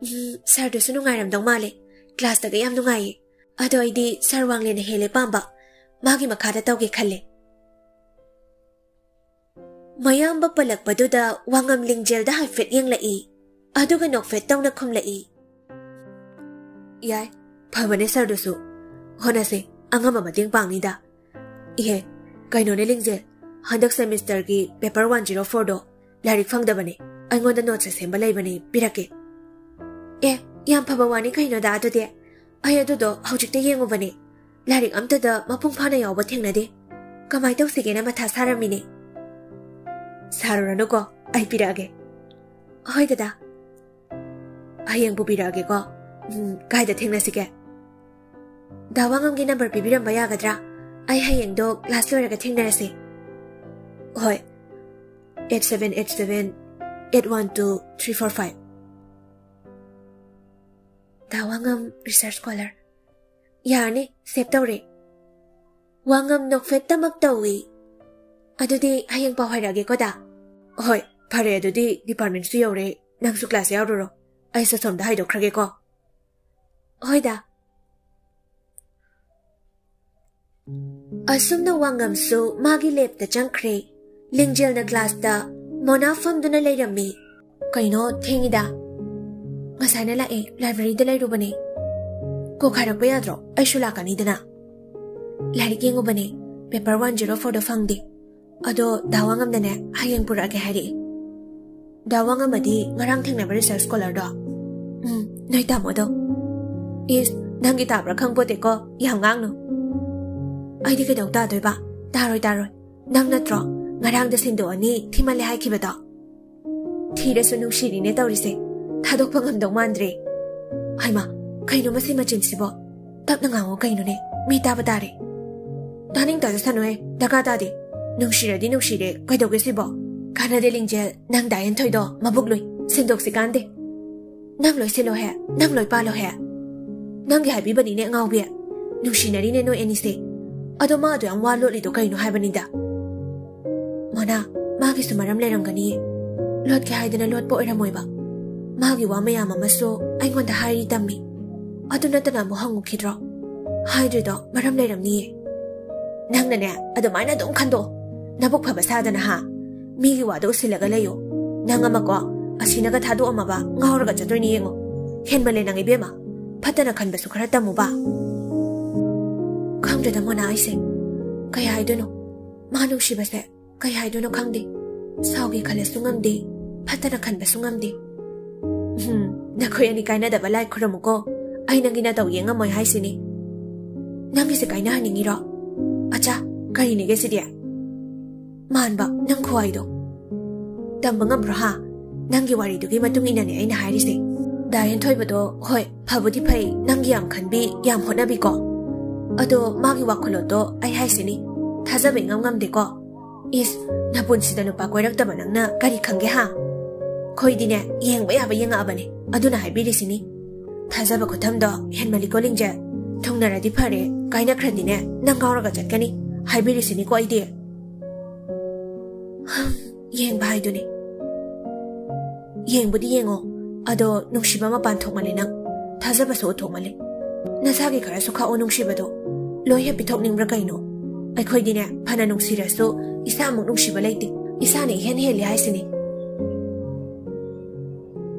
"ꯎꯝ, sir ꯗꯨꯁꯨ ꯅꯨꯡꯉꯥꯏꯔꯝꯗꯧ ꯃꯥꯜꯂꯦ꯫ Class ꯇꯒ ꯌꯥꯝ ꯅꯨꯡꯉꯥꯏꯌꯦ꯫ ꯑꯗꯣ ꯑꯩꯗꯤ sir ꯋꯥꯡꯂꯦꯟꯅ ꯍꯦꯜꯂꯦ ꯄꯥꯝꯕ꯫ ꯃꯥꯒꯤ ꯃꯈꯥꯗ ꯇꯧꯒꯦ ꯈꯜꯂꯦ꯫" ꯃꯌꯥꯝꯕ ꯄꯜꯂꯛꯄꯗꯨꯗ ꯋꯥꯉꯝ ꯂꯤꯡꯖꯦꯜꯗ ꯍꯥꯏꯐꯦꯠ ꯌꯦꯡꯂꯛꯏ, ꯑꯗꯨꯒ ꯅꯣꯛꯐꯦꯠ ꯇꯧꯅ ꯈꯨꯝꯂꯛꯏ꯫ "ꯌꯥꯏ, ꯐꯕꯅꯦ sir ꯗꯨꯁꯨ꯫ ꯍꯣꯠꯅꯁꯦ, ꯑꯉꯝꯕ ꯃꯇꯦꯡ ꯄꯥꯡꯅꯤꯗ꯫ ꯏꯍꯦ, ꯀꯩꯅꯣꯅꯦ ꯂꯤꯡꯖꯦꯜ, ꯍꯟꯗꯛ semester ꯒꯤ paper one zero four ꯗꯣ ꯂꯥꯏꯔꯤꯛ ꯐꯪꯗꯕꯅꯦ꯫ ꯑꯩꯉꯣꯟꯗ notes ꯁꯦꯝꯕ ꯂꯩꯕꯅꯦ, ꯄꯤꯔꯛꯀꯦ꯫" "ꯑꯦ, ꯌꯥꯝ ꯐꯕ ꯋꯥꯅꯤ ꯀꯩꯅꯣꯗ ꯑꯗꯨꯗꯤ꯫ ꯑꯩ ꯑꯗꯨꯗꯣ ꯍꯧꯖꯤꯛꯇ ꯌꯦꯡꯉꯨꯕꯅꯦ꯫ ꯂꯥꯏꯔꯤꯛ ꯑꯝꯇꯗ ꯃꯄꯨꯡ ꯐꯥꯅ ꯌꯥꯎꯕ ꯊꯦꯡꯅꯗꯦ꯫ ꯀꯃꯥꯏ ꯇꯧꯁꯤꯒꯦꯅ ꯃꯊꯥ ꯁꯥꯔꯝꯃꯤꯅꯦ꯫" "ꯁꯥꯔꯨꯔꯅꯨꯀꯣ, ꯑꯩ ꯄꯤꯔꯛꯑꯒꯦ꯫" "ꯍꯣꯏ ꯗꯗꯥ꯫" "ꯍꯌꯦꯡ ꯄꯨꯕꯤꯔꯛꯑꯒꯦꯀꯣ꯫ ꯎꯝ, ꯀꯥꯏꯗ ꯊꯦꯡꯅꯁꯤꯒꯦ?" "ꯗꯥ ꯋꯥꯉꯝꯒꯤ number ꯄꯤꯕꯤꯔꯝꯕ ꯌꯥꯒꯗ꯭ꯔꯥ? ꯑꯩ ꯍꯌꯦꯡꯗꯣ class ꯂꯣꯏꯔꯒ ꯊꯦꯡꯅꯔꯁꯦ꯫" "ꯍꯣꯏ, eight seven eight seven eight one two three four five꯫" "ꯗꯥ ꯋꯥꯉꯝ research scholar꯫ ꯌꯥꯔꯅꯤ, save ꯇꯧꯔꯦ꯫" ꯋꯥꯉꯝ ꯅꯣꯛꯐꯦꯠꯇꯃꯛ ꯇꯧꯏ꯫ "ꯑꯗꯨꯗꯤ ꯍꯌꯦꯡ ꯄꯥꯎ ꯍꯥꯏꯔꯛꯑꯒꯦꯀꯣ ꯗꯥ꯫" "ꯍꯣꯏ, ꯐꯔꯦ, ꯑꯗꯨꯗꯤ department ꯁꯨ ꯌꯧꯔꯦ꯫ ꯅꯪꯁꯨ class ꯌꯥꯎꯔꯨꯔꯣ꯫ ꯑꯩꯁꯨ ꯑꯁꯣꯝꯗ ꯍꯥꯏꯗꯣꯛꯈ꯭ꯔꯒꯦꯀꯣ꯫" "ꯍꯣꯏ ꯗꯥ꯫" ꯑꯁꯨꯝꯅ ꯋꯥꯉꯝꯁꯨ ꯃꯥꯒꯤ lab ꯇ ꯆꯪꯈ꯭ꯔꯦ꯫ ꯂꯤꯡꯖꯦꯜꯅ class ꯇ ꯃꯣꯅꯥ ꯐꯝꯗꯨꯅ ꯂꯩꯔꯝꯃꯤ꯫ "ꯀꯩꯅꯣ, ꯊꯦꯡꯉꯤꯗ?" "ꯉꯁꯥꯏꯅ ꯂꯥꯛꯑꯦ, library ꯗ ꯂꯩꯔꯨꯕꯅꯦ꯫" "ꯀꯣꯛ ꯍꯥꯏꯔꯛꯄ ꯌꯥꯗ꯭ꯔꯣ? ꯑꯩꯁꯨ ꯂꯥꯛꯀꯅꯤꯗꯅ꯫" "ꯂꯥꯏꯔꯤꯛ ꯌꯦꯡꯉꯨꯕꯅꯦ, paper one zero four ꯗꯣ ꯐꯪꯗꯦ꯫ ꯑꯗꯣ ꯗꯥ ꯋꯥꯉꯝꯅꯅꯦ, ꯍꯌꯦꯡ ꯄꯨꯔꯛꯑꯒꯦ ꯍꯥꯏꯔꯛꯑꯦ꯫" "ꯗꯥ ꯋꯥꯉꯝ ꯑꯗꯤ ꯉꯔꯥꯡ ꯊꯦꯡꯅꯕ research scholar ꯗꯣ?" "ꯎꯝ, ꯅꯣꯏ ꯇꯥꯃꯣꯗꯣ꯫" ꯏꯁ, ꯅꯪꯒꯤ ꯇꯥꯕ꯭ꯔꯥ ꯈꯪꯄꯣꯠꯇꯦꯀꯣ, ꯌꯥꯝ ꯉꯥꯡꯅꯨ꯫ ꯑꯩꯗꯤ ꯀꯩꯗꯧ ꯇꯥꯗꯣꯏꯕ? ꯇꯥꯔꯣꯏ, ꯇꯥꯔꯣꯏ꯫ ꯅꯪ ꯅꯠꯇ꯭ꯔꯣ ꯉꯔꯥꯡꯗ ꯁꯤꯟꯗꯣꯛꯑꯅꯤ, ꯊꯤꯃꯜꯂꯦ ꯍꯥꯏꯈꯤꯕꯗꯣ? ꯊꯤꯔꯁꯨ ꯅꯨꯡꯁꯤꯔꯤꯅꯦ ꯇꯧꯔꯤꯁꯦ꯫ ꯊꯥꯗꯣꯛꯄ ꯉꯝꯗꯧ ꯃꯥꯟꯗ꯭ꯔꯦ꯫ ꯍꯩꯃꯥ, ꯀꯩꯅꯣ ꯃꯁꯤ ꯃꯆꯤꯟꯁꯤꯕꯣ? ꯇꯞꯅ ꯉꯥꯡꯉꯣ ꯀꯩꯅꯣꯅꯦ, ꯃꯤ ꯇꯥꯕ ꯇꯥꯔꯦ꯫ ꯇꯥꯅꯤꯡ ꯇꯥꯖꯁꯅꯨꯍꯦ, ꯗꯔꯀꯥꯔ ꯇꯥꯗꯦ꯫ ꯅꯨꯡꯁꯤꯔꯗꯤ ꯅꯨꯡꯁꯤꯔꯦ, ꯀꯩꯗꯧꯒꯦ ꯁꯤꯕꯣ? ꯀꯥꯟꯅꯗꯦ ꯂꯤꯡꯖꯦꯜ, ꯅꯪ ꯗꯥ ꯍꯦꯟꯊꯣꯏꯗꯣ ꯃꯕꯨꯛ ꯂꯨꯏ, ꯁꯤꯟꯗꯣꯛꯁꯤ ꯀꯥꯟꯗꯦ꯫ ꯅꯪ ꯂꯣꯏ ꯁꯤꯜꯂꯣꯍꯦ, ꯅꯪ ꯂꯣꯏ ꯄꯥꯜꯂꯣꯍꯦ꯫ ꯅꯪꯒꯤ ꯍꯥꯏꯕꯤꯕꯅꯤꯅꯦ ꯑꯉꯥꯎꯕꯤ, ꯅꯨꯡꯁꯤꯅꯔꯤꯅꯦ ꯅꯣꯏ ꯑꯅꯤꯁꯦ꯫ ꯑꯗꯣ ꯃꯥ ꯑꯗꯨ ꯌꯥꯝ ꯋꯥ ꯂꯣꯠꯂꯤꯗꯣ ꯀꯩꯅꯣ ꯍꯥꯏꯕꯅꯤꯗ꯫ ꯃꯣꯅꯥ, ꯃꯥꯒꯤꯁꯨ ꯃꯔꯝ ꯂꯩꯔꯝꯒꯅꯤꯌꯦ꯫ ꯂꯣꯠꯀꯦ ꯍꯥꯏꯗꯅ ꯂꯣꯠꯄ ꯑꯣꯏꯔꯝꯃꯣꯏꯕ꯫ ꯃꯥꯒꯤ ꯋꯥ ꯃꯌꯥꯝ ꯑꯃꯁꯨ ꯑꯩꯉꯣꯟꯗ ꯍꯥꯏꯔꯤ ꯇꯝꯃꯤ꯫ ꯑꯗꯨ ꯅꯠꯇꯅ ꯑꯃꯨꯛ ꯍꯪꯉꯨꯈꯤꯗ꯭ꯔꯣ? ꯍꯥꯏꯗ꯭ꯔꯤꯗꯣ ꯃꯔꯝ ꯂꯩꯔꯝꯅꯤꯌꯦ꯫ ꯅꯪꯅꯅꯦ, ꯑꯗꯨꯃꯥꯏꯅ ꯑꯗꯨꯝ ꯈꯟꯗꯣꯛꯑꯣ꯫ ꯅꯕꯨꯛ ꯐꯕ ꯁꯥꯗꯅ, ꯍꯥ? ꯃꯤꯒꯤ ꯋꯥꯗꯣ ꯎꯁꯤꯜꯂꯒ ꯂꯩꯌꯣ꯫ ꯅꯪ ꯑꯃꯀꯣ, ꯑꯁꯤꯅꯒ ꯊꯥꯗꯣꯛꯑꯝꯃꯕ ꯉꯥꯎꯔꯒ ꯆꯠꯇꯣꯏꯅꯤ ꯌꯦꯡꯉꯣ꯫ ꯍꯦꯟꯃꯜꯂꯦ ꯅꯪ ꯏꯕꯦꯝꯃ꯫ ꯐꯠꯇꯅ ꯈꯟꯕꯁꯨ ꯈꯔ ꯇꯝꯃꯨꯕ꯫ ꯈꯪꯗ꯭ꯔꯦꯗ ꯃꯣꯅꯥ ꯑꯩꯁꯦ꯫ ꯀꯩ ꯍꯥꯏꯗꯣꯏꯅꯣ? ꯃꯥ ꯅꯨꯡꯁꯤꯕꯁꯦ ꯀꯩ ꯍꯥꯏꯗꯣꯏꯅꯣ ꯈꯪꯗꯦ꯫ ꯁꯥꯎꯒꯦ ꯈꯜꯂꯁꯨ ꯉꯝꯗꯦ, ꯐꯠꯇꯅ ꯈꯟꯕꯁꯨ ꯉꯝꯗꯦ꯫ ꯎꯝ, ꯅꯈꯣꯏ ꯑꯅꯤ ꯀꯥꯏꯅꯗꯕ ꯂꯥꯏ ꯈꯨꯔꯨꯝꯃꯨꯀꯣ꯫ ꯑꯩ ꯅꯪꯒꯤ ꯅꯇꯧ ꯌꯦꯡꯉꯝꯃꯣꯏ ꯍꯥꯏꯁꯤꯅꯤ꯫ ꯅꯪꯒꯤꯁꯦ ꯀꯥꯏꯅꯍꯟꯅꯤꯡꯉꯤꯔꯣ? ꯑꯆꯥ, ꯀꯔꯤꯅꯦꯒꯦ ꯁꯤꯗꯤ? ꯃꯥꯟꯕ, ꯅꯪ ꯈꯨꯍꯥꯏꯗꯣ꯫ ꯇꯝꯕ ꯉꯝꯕ꯭ꯔꯣ ꯍꯥ? ꯅꯪꯒꯤ ꯋꯥꯔꯤꯗꯨꯒꯤ ꯃꯇꯨꯡ ꯏꯟꯅꯅꯦ ꯑꯩꯅ ꯍꯥꯏꯔꯤꯁꯦ꯫ ꯗꯥ ꯍꯦꯟꯊꯣꯏꯕꯗꯣ, ꯍꯣꯏ, ꯐꯕꯨꯗꯤ ꯐꯩ, ꯅꯪꯒꯤ ꯌꯥꯝ ꯈꯟꯕꯤ, ꯌꯥꯝ ꯍꯣꯠꯅꯕꯤꯀꯣ꯫ ꯑꯗꯣ ꯃꯥꯒꯤ ꯋꯥꯈꯜꯂꯣꯟꯗꯣ ꯑꯩ ꯍꯥꯏꯁꯤꯅꯤ, ꯊꯥꯖꯕ ꯏꯉꯝ ꯉꯝꯗꯦꯀꯣ꯫ ꯏꯁ, ꯅꯄꯨꯟꯁꯤꯗ ꯅꯨꯄꯥ ꯀꯣꯏꯔꯛꯇꯕ ꯅꯪꯅ ꯀꯔꯤ ꯈꯪꯒꯦ ꯍꯥ? ꯈꯣꯏꯗꯤꯅꯦ, ꯌꯦꯡꯕ ꯌꯥꯕ ꯌꯦꯡꯉꯛꯑꯕꯅꯦ, ꯑꯗꯨꯅ ꯍꯥꯏꯕꯤꯔꯤꯁꯤꯅꯤ꯫ ꯊꯥꯖꯕ ꯈꯨꯊꯝꯗꯣ ꯍꯦꯟꯃꯜꯂꯤꯀꯣ ꯂꯤꯡꯖꯦꯜ꯫ ꯊꯨꯡꯅꯔꯗꯤ ꯐꯔꯦ, ꯀꯥꯏꯅꯈ꯭ꯔꯗꯤꯅꯦ ꯅꯪ ꯉꯥꯎꯔꯒ ꯆꯠꯀꯅꯤ, ꯍꯥꯏꯕꯤꯔꯤꯁꯤꯅꯤꯀꯣ ꯑꯩꯗꯤ꯫ ꯍꯝ, ꯌꯦꯡꯕ ꯍꯥꯏꯗꯨꯅꯤ꯫ ꯌꯦꯡꯕꯨꯗꯤ ꯌꯦꯡꯉꯣ, ꯑꯗꯣ ꯅꯨꯡꯁꯤꯕ ꯃꯄꯥꯟ ꯊꯣꯛꯃꯜꯂꯦ ꯅꯪ, ꯊꯥꯖꯕꯁꯨ ꯎꯠꯊꯣꯛꯃꯜꯂꯦ꯫ ꯅꯁꯥꯒꯤ ꯈꯔꯁꯨ ꯈꯥꯛꯑꯣ ꯅꯨꯡꯁꯤꯕꯗꯣ꯫ ꯂꯣꯏ ꯍꯦꯛ ꯄꯤꯊꯣꯛꯅꯤꯡꯕ꯭ꯔꯥ ꯀꯩꯅꯣ? ꯑꯩꯈꯣꯏꯗꯤꯅꯦ, ꯐꯅ ꯅꯨꯡꯁꯤꯔꯁꯨ ꯏꯁꯥꯃꯨꯛ ꯅꯨꯡꯁꯤꯕ ꯂꯩꯇꯦ꯫ ꯏꯁꯥꯅ ꯏꯍꯦꯟ ꯍꯦꯜꯂꯤ ꯍꯥꯏꯁꯤꯅꯤ꯫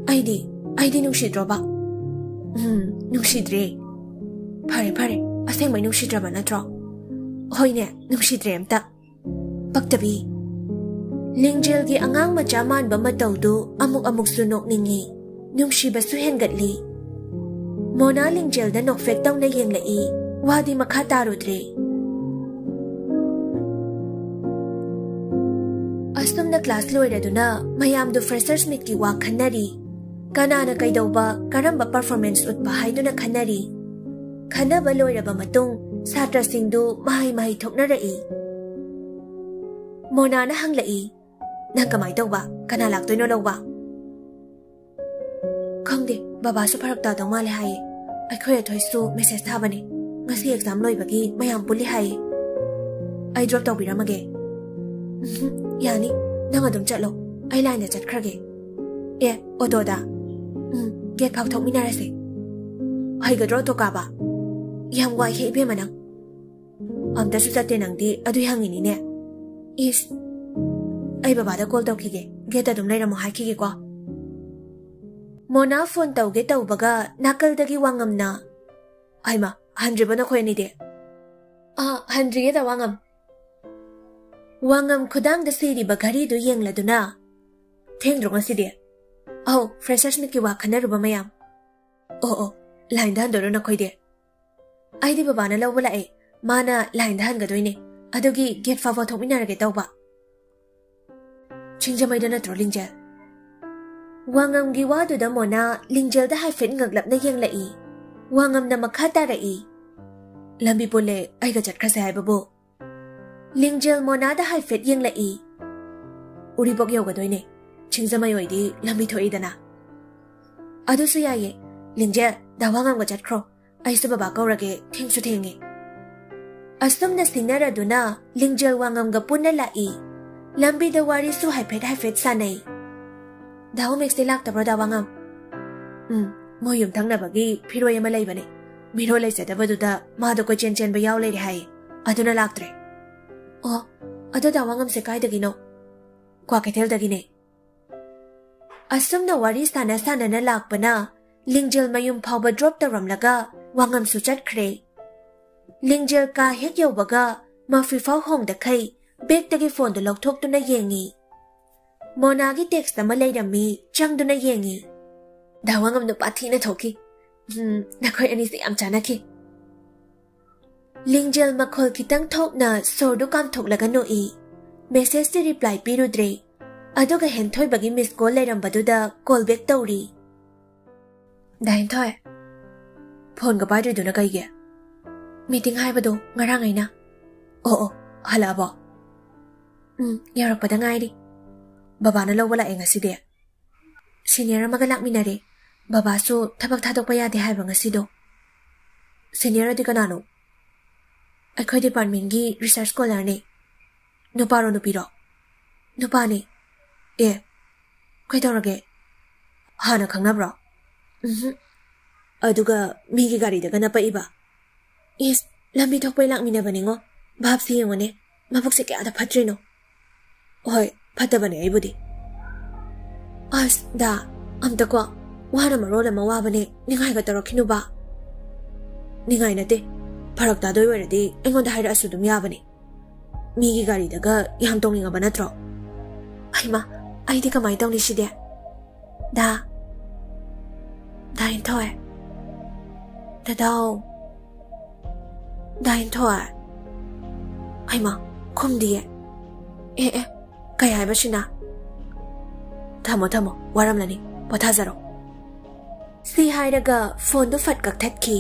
ꯑꯩꯗꯤ, ꯑꯩꯗꯤ ꯅꯨꯡꯁꯤꯗ꯭ꯔꯣꯕ? ꯎꯝ, ꯅꯨꯡꯁꯤꯗ꯭ꯔꯦ꯫ ꯐꯔꯦ, ꯐꯔꯦ, ꯑꯁꯦꯡꯕꯩ ꯅꯨꯡꯁꯤꯗ꯭ꯔꯕ ꯅꯠꯇ꯭ꯔꯣ? ꯍꯣꯏꯅꯦ, ꯅꯨꯡꯁꯤꯗ꯭ꯔꯦ ꯑꯝꯇ꯫ ꯄꯛꯇꯕꯤ꯫ ꯂꯤꯡꯖꯦꯜꯒꯤ ꯑꯉꯥꯡ ꯃꯆꯥ ꯃꯥꯟꯕ ꯃꯇꯧꯗꯨ ꯑꯃꯨꯛ ꯑꯃꯨꯛꯁꯨ ꯅꯣꯛꯅꯤꯡꯉꯤ, ꯅꯨꯡꯁꯤꯕꯁꯨ ꯍꯦꯟꯒꯠꯂꯤ꯫ ꯃꯣꯅꯥ ꯂꯤꯡꯖꯦꯜꯗ ꯅꯣꯛꯐꯦꯠ ꯇꯧꯅ ꯌꯦꯡꯂꯛꯏ꯫ ꯋꯥꯗꯤ ꯃꯈꯥ ꯇꯥꯔꯨꯗ꯭ꯔꯦ꯫ ꯑꯁꯨꯝꯅ ꯀ꯭ꯂꯥꯁ ꯂꯣꯏꯔꯗꯨꯅ ꯃꯌꯥꯝꯗꯨ ꯐ꯭ꯔꯦꯁꯔꯁ ꯃꯤꯠꯀꯤ ꯋꯥ ꯈꯟꯅꯔꯤ꯫ ꯀꯅꯥꯅ ꯀꯩꯗꯧꯕ, ꯀꯔꯝꯕ ꯄꯔꯐꯣꯔꯃꯦꯟꯁ ꯎꯠꯄ ꯍꯥꯏꯗꯨꯅ ꯈꯟꯅꯔꯤ꯫ ꯈꯟꯅꯕ ꯂꯣꯏꯔꯕ ꯃꯇꯨꯡ ꯁꯥꯇ꯭ꯔꯁꯤꯡꯗꯨ ꯃꯍꯩ ꯃꯍꯩ ꯊꯣꯛꯅꯔꯛꯏ꯫ ꯃꯣꯅꯥꯅ ꯍꯪꯂꯛꯏ, "ꯅꯪ ꯀꯃꯥꯏ ꯇꯧꯕ? ꯀꯅꯥ ꯂꯥꯛꯇꯣꯏꯅꯣ ꯂꯧꯕ?" "ꯈꯪꯗꯦ, ꯕꯕꯥꯁꯨ ꯐꯔꯛ ꯇꯥꯗꯧ ꯃꯥꯜꯂꯦ ꯍꯥꯏꯌꯦ꯫ ꯑꯩꯈꯣꯏ ꯑꯊꯣꯏꯁꯨ ꯃꯦꯁꯦꯖ ꯊꯥꯕꯅꯦ, ꯉꯁꯤ ꯑꯦꯛꯖꯥꯝ ꯂꯣꯏꯕꯒꯤ ꯃꯌꯥꯝ ꯄꯨꯜꯂꯤ ꯍꯥꯏꯌꯦ꯫ ꯑꯩ ꯗ꯭ꯔꯣꯞ ꯇꯧꯕꯤꯔꯝꯃꯒꯦ?" "ꯎꯝꯍꯨꯝ, ꯌꯥꯅꯤ, ꯅꯪ ꯑꯗꯨꯝ ꯆꯠꯂꯣ, ꯑꯩ ꯂꯥꯏꯟꯗ ꯆꯠꯈ꯭ꯔꯒꯦ꯫" "ꯑꯦ, ꯑꯣꯇꯣꯗ?" "ꯎꯝ, ꯒꯦꯠ ꯐꯥꯎ ꯊꯣꯛꯃꯤꯟꯅꯔꯁꯦ꯫" "ꯍꯩꯒꯗ꯭ꯔꯣ ꯑꯣꯇꯣ ꯀꯥꯕ?" "ꯌꯥꯝ ꯋꯥꯏꯍꯦ ꯏꯕꯦꯝꯃ ꯅꯪ꯫" "ꯑꯝꯇꯁꯨ ꯆꯠꯇꯦ ꯅꯪꯗꯤ, ꯑꯗꯨꯏ ꯍꯪꯉꯤꯅꯤꯅꯦ꯫" "ꯏꯁ, ꯑꯩ ꯕꯕꯥꯗ ꯀꯣꯜ ꯇꯧꯈꯤꯒꯦ, ꯒꯦꯠꯇ ꯑꯗꯨꯝ ꯂꯩꯔꯝꯃꯣ ꯍꯥꯏꯈꯤꯒꯦꯀꯣ꯫" ꯃꯣꯅꯥ ꯐꯣꯟ ꯇꯧꯒꯦ ꯇꯧꯕꯒ ꯅꯥꯀꯜꯗꯒꯤ ꯋꯥꯉꯝꯅ, "ꯍꯩꯃꯥ, ꯍꯟꯗ꯭ꯔꯤꯕꯣ ꯅꯈꯣꯏ ꯑꯅꯤꯗꯤ?" "ꯑꯥ, ꯍꯟꯗ꯭ꯔꯤꯌꯦ ꯗꯥ ꯋꯥꯉꯝ꯫" ꯋꯥꯉꯝ ꯈꯨꯗꯥꯡꯗ ꯁꯤꯔꯤꯕ ꯘꯔꯤꯗꯨ ꯌꯦꯡꯂꯗꯨꯅ, "ꯊꯦꯡꯗ꯭ꯔꯣ ꯉꯁꯤꯗꯤ?" "ꯑꯧ, ꯐ꯭ꯔꯦꯁꯔꯁ ꯃꯤꯠꯀꯤ ꯋꯥ ꯈꯟꯅꯔꯨꯕ ꯃꯌꯥꯝ꯫" "ꯑꯣ ꯑꯣ, ꯂꯥꯏꯟꯗ ꯍꯟꯗꯣꯏꯔꯣ ꯅꯈꯣꯏꯗꯤ?" "ꯑꯩꯗꯤ ꯕꯕꯥꯅ ꯂꯧꯕ ꯂꯥꯛꯑꯦ, ꯃꯥꯅ ꯂꯥꯏꯟꯗ ꯍꯟꯒꯗꯣꯏꯅꯦ, ꯑꯗꯨꯒꯤ ꯒꯦꯠ ꯐꯥꯎꯕ ꯊꯣꯛꯃꯤꯟꯅꯔꯒꯦ ꯇꯧꯕ꯫" "ꯁꯤꯡꯖꯃꯩꯗ ꯅꯠꯇ꯭ꯔꯣ ꯂꯤꯡꯖꯦꯜ?" ꯋꯥꯉꯝꯒꯤ ꯋꯥꯗꯨꯗ ꯃꯣꯅꯥ ꯂꯤꯡꯖꯦꯜꯗ ꯍꯥꯏꯐꯦꯠ ꯉꯛꯂꯞꯅ ꯌꯦꯡꯂꯛꯏ꯫ ꯋꯥꯉꯝꯅ ꯃꯈꯥ ꯇꯥꯔꯛꯏ, "ꯂꯝꯕꯤ ꯄꯨꯜꯂꯦ, ꯑꯩꯒ ꯆꯠꯈ꯭ꯔꯁꯦ ꯍꯥꯏꯕꯕꯨ꯫" ꯂꯤꯡꯖꯦꯜ ꯃꯣꯅꯥꯗ ꯍꯥꯏꯐꯦꯠ ꯌꯦꯡꯂꯛꯏ꯫ "ꯎꯔꯤꯄꯣꯛ ꯌꯧꯒꯗꯣꯏꯅꯦ, ꯁꯤꯡꯖꯃꯩ ꯑꯣꯏꯗꯤ ꯂꯝꯕꯤ ꯊꯣꯛꯏꯗꯅ꯫" "ꯑꯗꯨꯁꯨ ꯌꯥꯏꯌꯦ꯫ ꯂꯤꯡꯖꯦꯜ, ꯗꯥ ꯋꯥꯉꯝꯒ ꯆꯠꯈ꯭ꯔꯣ, ꯑꯩꯁꯨ ꯕꯕꯥ ꯀꯧꯔꯒꯦ, ꯊꯦꯡꯁꯨ ꯊꯦꯡꯉꯦ꯫" ꯑꯁꯨꯝꯅ ꯁꯤꯡꯅꯔꯗꯨꯅ ꯂꯤꯡꯖꯦꯜ ꯋꯥꯉꯝꯒ ꯄꯨꯟꯅ ꯂꯥꯛꯏ꯫ ꯂꯝꯕꯤꯗ ꯋꯥꯔꯤꯁꯨ ꯍꯥꯏꯐꯦꯠ ꯍꯥꯏꯐꯦꯠ ꯁꯥꯟꯅꯩ꯫ "ꯗꯥ ꯑꯣꯃꯦꯛꯁꯇꯤ ꯂꯥꯛꯇꯕ꯭ꯔꯣ ꯗꯥ ꯋꯥꯉꯝ?" "ꯎꯝ, ꯃꯣꯏ ꯌꯨꯝꯊꯪꯅꯕꯒꯤ ꯐꯤꯔꯣꯏ ꯑꯃ ꯂꯩꯕꯅꯦ, ꯃꯤꯔꯣꯜ ꯂꯩꯖꯗꯕꯗꯨꯗ ꯃꯥꯗꯣ ꯀꯣꯏꯆꯦꯟ ꯆꯦꯟꯕ ꯌꯥꯎ ꯂꯩꯔꯦ ꯍꯥꯏꯌꯦ, ꯑꯗꯨꯅ ꯂꯥꯛꯇ꯭ꯔꯦ꯫" "ꯑꯣ, ꯑꯗꯣ ꯗꯥ ꯋꯥꯉꯝꯁꯦ ꯀꯥꯏꯗꯒꯤꯅꯣ?" "ꯀ꯭ꯋꯥꯀꯩꯊꯦꯜꯗꯒꯤꯅꯦ꯫" ꯑꯁꯨꯝꯅ ꯋꯥꯔꯤ ꯁꯥꯟꯅ ꯁꯥꯟꯅꯅ ꯂꯥꯛꯄꯅ ꯂꯤꯡꯖꯦꯜ ꯃꯌꯨꯝ ꯐꯥꯎꯕ ꯗ꯭ꯔꯣꯞ ꯇꯧꯔꯝꯂꯒ ꯋꯥꯉꯝꯁꯨ ꯆꯠꯈ꯭ꯔꯦ꯫ ꯂꯤꯡꯖꯦꯜ ꯀꯥ ꯍꯦꯛ ꯌꯧꯕꯒ ꯃꯐꯤ ꯐꯥꯎ ꯍꯣꯡꯗꯈꯩ ꯕꯦꯛꯇꯒꯤ ꯐꯣꯟꯗꯨ ꯂꯧꯊꯣꯛꯇꯨꯅ ꯌꯦꯡꯉꯤ꯫ ꯃꯣꯅꯥꯒꯤ ꯇꯦꯛꯁ ꯑꯃ ꯂꯩꯔꯝꯃꯤ, ꯆꯪꯗꯨꯅ ꯌꯦꯡꯉꯤ꯫ "ꯗꯥ ꯋꯥꯉꯝ ꯅꯨꯄꯥ ꯊꯤꯅ ꯊꯣꯛꯈꯤ꯫ ꯎꯝ, ꯅꯈꯣꯏ ꯑꯅꯤꯁꯦ ꯌꯥꯝ ꯆꯥꯟꯅꯈꯤ꯫ ꯂꯤꯡꯖꯦꯜ ꯃꯈꯣꯜ ꯈꯤꯇꯪ ꯊꯣꯛꯅ ꯁꯣꯔꯗꯨ ꯀꯥꯝꯊꯣꯛꯂꯒ ꯅꯣꯛꯏ꯫ ꯃꯦꯁꯦꯖꯇꯤ ꯔꯤꯄ꯭ꯂꯥꯏ ꯄꯤꯔꯨꯗ꯭ꯔꯦ꯫ ꯑꯗꯨꯒ ꯍꯦꯟꯊꯣꯏꯕꯒꯤ ꯃꯤꯁ ꯀꯣꯜ ꯂꯩꯔꯝꯕꯗꯨꯗ ꯀꯣꯜ ꯕꯦꯛ ꯇꯧꯔꯤ꯫ ꯗꯥ ꯍꯦꯟꯊꯣꯏ, ꯐꯣꯟꯒ ꯄꯥꯏꯗ꯭ꯔꯤꯗꯨꯅ ꯀꯩꯒꯤ? ꯃꯤꯇꯤꯡ ꯍꯥꯏꯕꯗꯣ ꯉꯔꯥꯡ ꯑꯩꯅ꯫ ꯑꯣ, ꯑꯣ, ꯍꯜꯂꯛꯑꯕꯣ? ꯎꯝ, ꯌꯧꯔꯛꯄꯗ ꯉꯥꯏꯔꯤ꯫ ꯕꯕꯥꯅ ꯂꯧꯕ ꯂꯥꯛꯑꯦ ꯉꯁꯤꯗꯤ꯫ ꯁꯤꯅꯤꯌꯔ ꯑꯃꯒ ꯂꯥꯛꯃꯤꯟꯅꯔꯦ꯫ ꯕꯕꯥꯁꯨ ꯊꯕꯛ ꯊꯥꯗꯣꯛꯄ ꯌꯥꯗꯦ ꯍꯥꯏꯕ ꯉꯁꯤꯗꯣ꯫ ꯁꯤꯅꯤꯌꯔ ꯑꯗꯤ ꯀꯅꯥꯅꯣ? ꯑꯩꯈꯣꯏ ꯗꯤꯄꯥꯔꯠꯃꯦꯟꯒꯤ ꯔꯤꯁꯔꯆ ꯁ꯭ꯀꯣꯂꯔꯅꯦ꯫ ꯅꯨꯄꯥꯔꯣ ꯅꯨꯄꯤꯔꯣ? ꯅꯨꯄꯥꯅꯦ꯫ ꯑꯦ, ꯀꯩꯗꯧꯔꯒꯦ? ꯍꯥꯟꯅ ꯈꯪꯅꯕ꯭ꯔꯣ? ꯎꯝꯍꯨꯝ꯫ ꯑꯗꯨꯒ ꯃꯤꯒꯤ ꯒꯥꯔꯤꯗꯒ ꯅꯞꯄꯛꯏꯕ? ꯏꯁ, ꯂꯝꯕꯤ ꯊꯣꯛꯄꯩ ꯂꯥꯛꯃꯤꯟꯅꯕꯅꯤꯉꯣ꯫ ꯚꯥꯞꯁꯤ ꯌꯦꯡꯉꯨꯅꯦ, ꯃꯕꯨꯛꯁꯦ ꯀꯌꯥꯗ ꯐꯠꯇ꯭ꯔꯤꯅꯣ꯫ ꯍꯣꯏ, ꯐꯠꯇꯕꯅꯦ ꯑꯩꯕꯨꯗꯤ꯫ ꯑꯁ, ꯗꯥ, ꯑꯝꯇꯀꯣ, ꯋꯥꯅ ꯃꯔꯣꯜ ꯑꯃ ꯋꯥꯕꯅꯦ, ꯅꯤꯡꯉꯥꯏꯒ ꯇꯧꯔꯛꯈꯤꯅꯨꯕ꯫ ꯅꯤꯡꯉꯥꯏ ꯅꯠꯇꯦ, ꯐꯔꯛ ꯇꯥꯗꯣꯏ ꯑꯣꯏꯔꯗꯤ ꯑꯩꯉꯣꯟꯗ ꯍꯥꯏꯔꯛꯑꯁꯨ ꯑꯗꯨꯝ ꯌꯥꯕꯅꯦ꯫ ꯃꯤꯒꯤ ꯒꯥꯔꯤꯗꯒ ꯌꯥꯝ ꯇꯣꯡꯅꯤꯡꯉꯕ ꯅꯠꯇ꯭ꯔꯣ? ꯑꯩꯃ, ꯑꯩꯗꯤ ꯀꯃꯥꯏ ꯇꯧꯅꯤ ꯁꯤꯗꯤ? ꯗꯥ, ꯗꯥ ꯍꯦꯟꯊꯣꯏ, ꯗꯥꯗꯥꯎ, ꯗꯥ ꯍꯦꯟꯊꯣꯏ꯫ ꯑꯩꯃ, ꯈꯨꯝꯗꯤꯌꯦ꯫ ꯑꯦ, ꯑꯦ, ꯀꯩ ꯍꯥꯏꯕ ꯁꯤꯅ? ꯊꯝꯃꯣ, ꯊꯝꯃꯣ, ꯋꯥꯔꯝꯂꯅꯤ, ꯄꯣꯊꯥꯖꯔꯣ꯫ ꯁꯤ ꯍꯥꯏꯔꯒ ꯐꯣꯟꯗꯨ ꯐꯠ ꯀꯛꯊꯠꯈꯤ꯫